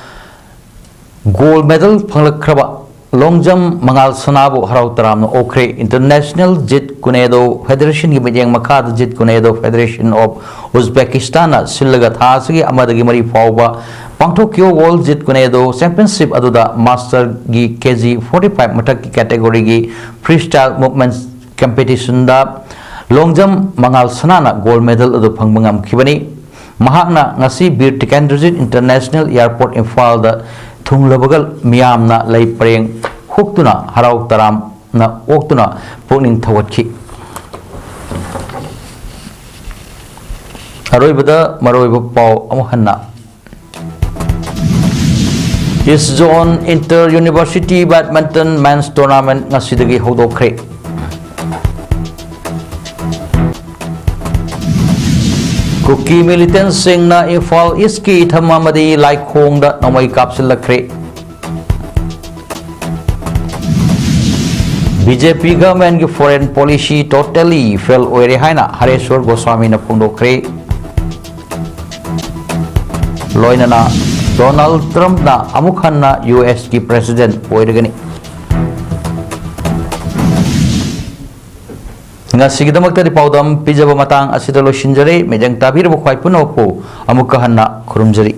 gold medal ꯐꯪꯂꯛꯈ꯭ꯔꯕ long jump ꯃꯉꯥꯜ ꯁꯅꯥꯕꯨ ꯍꯔꯥꯎ ꯇꯔꯥꯝꯅ ꯑꯣꯛꯈ꯭ꯔꯦ꯫ International Jeet Kune Do Federationꯒꯤ ꯃꯤꯠꯌꯦꯡ ꯃꯈꯥꯗ Jeet Kune Do Federation of Uzbekistanꯅ ꯁꯤꯜꯂꯒ ꯊꯥ ꯑꯁꯤꯒꯤ ꯑꯃꯗꯒꯤ ꯃꯔꯤ ꯐꯥꯎꯕ ꯄꯥꯡꯊꯣꯛꯈꯤꯕ World Jeet Kune Do Championship ꯑꯗꯨꯗ masterꯒꯤ K G forty five ꯃꯊꯛꯀꯤ categoryꯒꯤ freestyle movement competitionꯗ long jump ꯃꯉꯥꯜ ꯁꯅꯥꯅ gold medal ꯑꯗꯨ ꯐꯪꯕ ꯉꯝꯈꯤꯕꯅꯤ꯫ ꯃꯍꯥꯛꯅ ꯉꯁꯤ ꯕꯤꯔ ꯇꯤꯀꯦꯟꯗ꯭ꯔꯖꯤꯠ International Airport ꯏꯝꯐꯥꯜꯗ ꯊꯨꯡꯂꯕꯒ ꯃꯤꯌꯥꯝꯅ ꯂꯩ ꯄꯔꯦꯡ ꯍꯨꯛꯇꯨꯅ ꯍꯔꯥꯎ ꯇꯔꯥꯝꯅ ꯑꯣꯛꯇꯨꯅ ꯄꯨꯛꯅꯤꯡ ꯊꯧꯒꯠꯈꯤ꯫ ꯑꯔꯣꯏꯕꯗ ꯃꯔꯨꯑꯣꯏꯕ ꯄꯥꯎ ꯑꯃꯨꯛ ꯍꯟꯅ꯫ East Zone Inter University Badminton Men's Tournament ꯉꯁꯤꯗꯒꯤ ꯍꯧꯗꯣꯛꯈ꯭ꯔꯦ꯫ ꯀꯨꯀꯤ militantꯁꯤꯡꯅ ꯏꯝꯐꯥꯜ Eastꯀꯤ ꯏꯊꯝ ꯑꯃꯗꯤ ꯂꯥꯏꯈꯣꯡꯗ ꯅꯣꯡꯃꯩ ꯀꯥꯞꯁꯤꯜꯂꯛꯈ꯭ꯔꯦ꯫ BJP governmentꯀꯤ foreign policy totally fail ꯑꯣꯏꯔꯦ ꯍꯥꯏꯅ ꯍꯔꯦꯁ꯭ꯋꯔ ꯒꯣꯁ꯭ꯋꯥꯃꯤꯅ ꯐꯣꯡꯗꯣꯛꯈ꯭ꯔꯦ꯫ ꯂꯣꯏꯅꯅ ꯗꯣꯅꯥꯜꯗ ꯇ꯭ꯔꯝꯞꯅ ꯑꯃꯨꯛ ꯍꯟꯅ ꯌꯨ ꯑꯦꯁꯀꯤ ꯄ꯭ꯔꯦꯁꯤꯗꯦꯟꯠ ꯑꯣꯏꯔꯒꯅꯤ꯫ ꯉꯁꯤꯒꯤꯗꯃꯛꯇꯗꯤ ꯄꯥꯎꯗꯝ ꯄꯤꯖꯕ ꯃꯇꯥꯡ ꯑꯁꯤꯗ ꯂꯣꯏꯁꯤꯟꯖꯔꯦ꯫ ꯃꯤꯠꯌꯦꯡ ꯇꯥꯕꯤꯔꯕ ꯈ꯭ꯋꯥꯏ ꯄꯨꯝꯅꯃꯛꯄꯨ ꯑꯃꯨꯛꯀ ꯍꯟꯅ ꯈꯨꯔꯨꯝꯖꯔꯤ꯫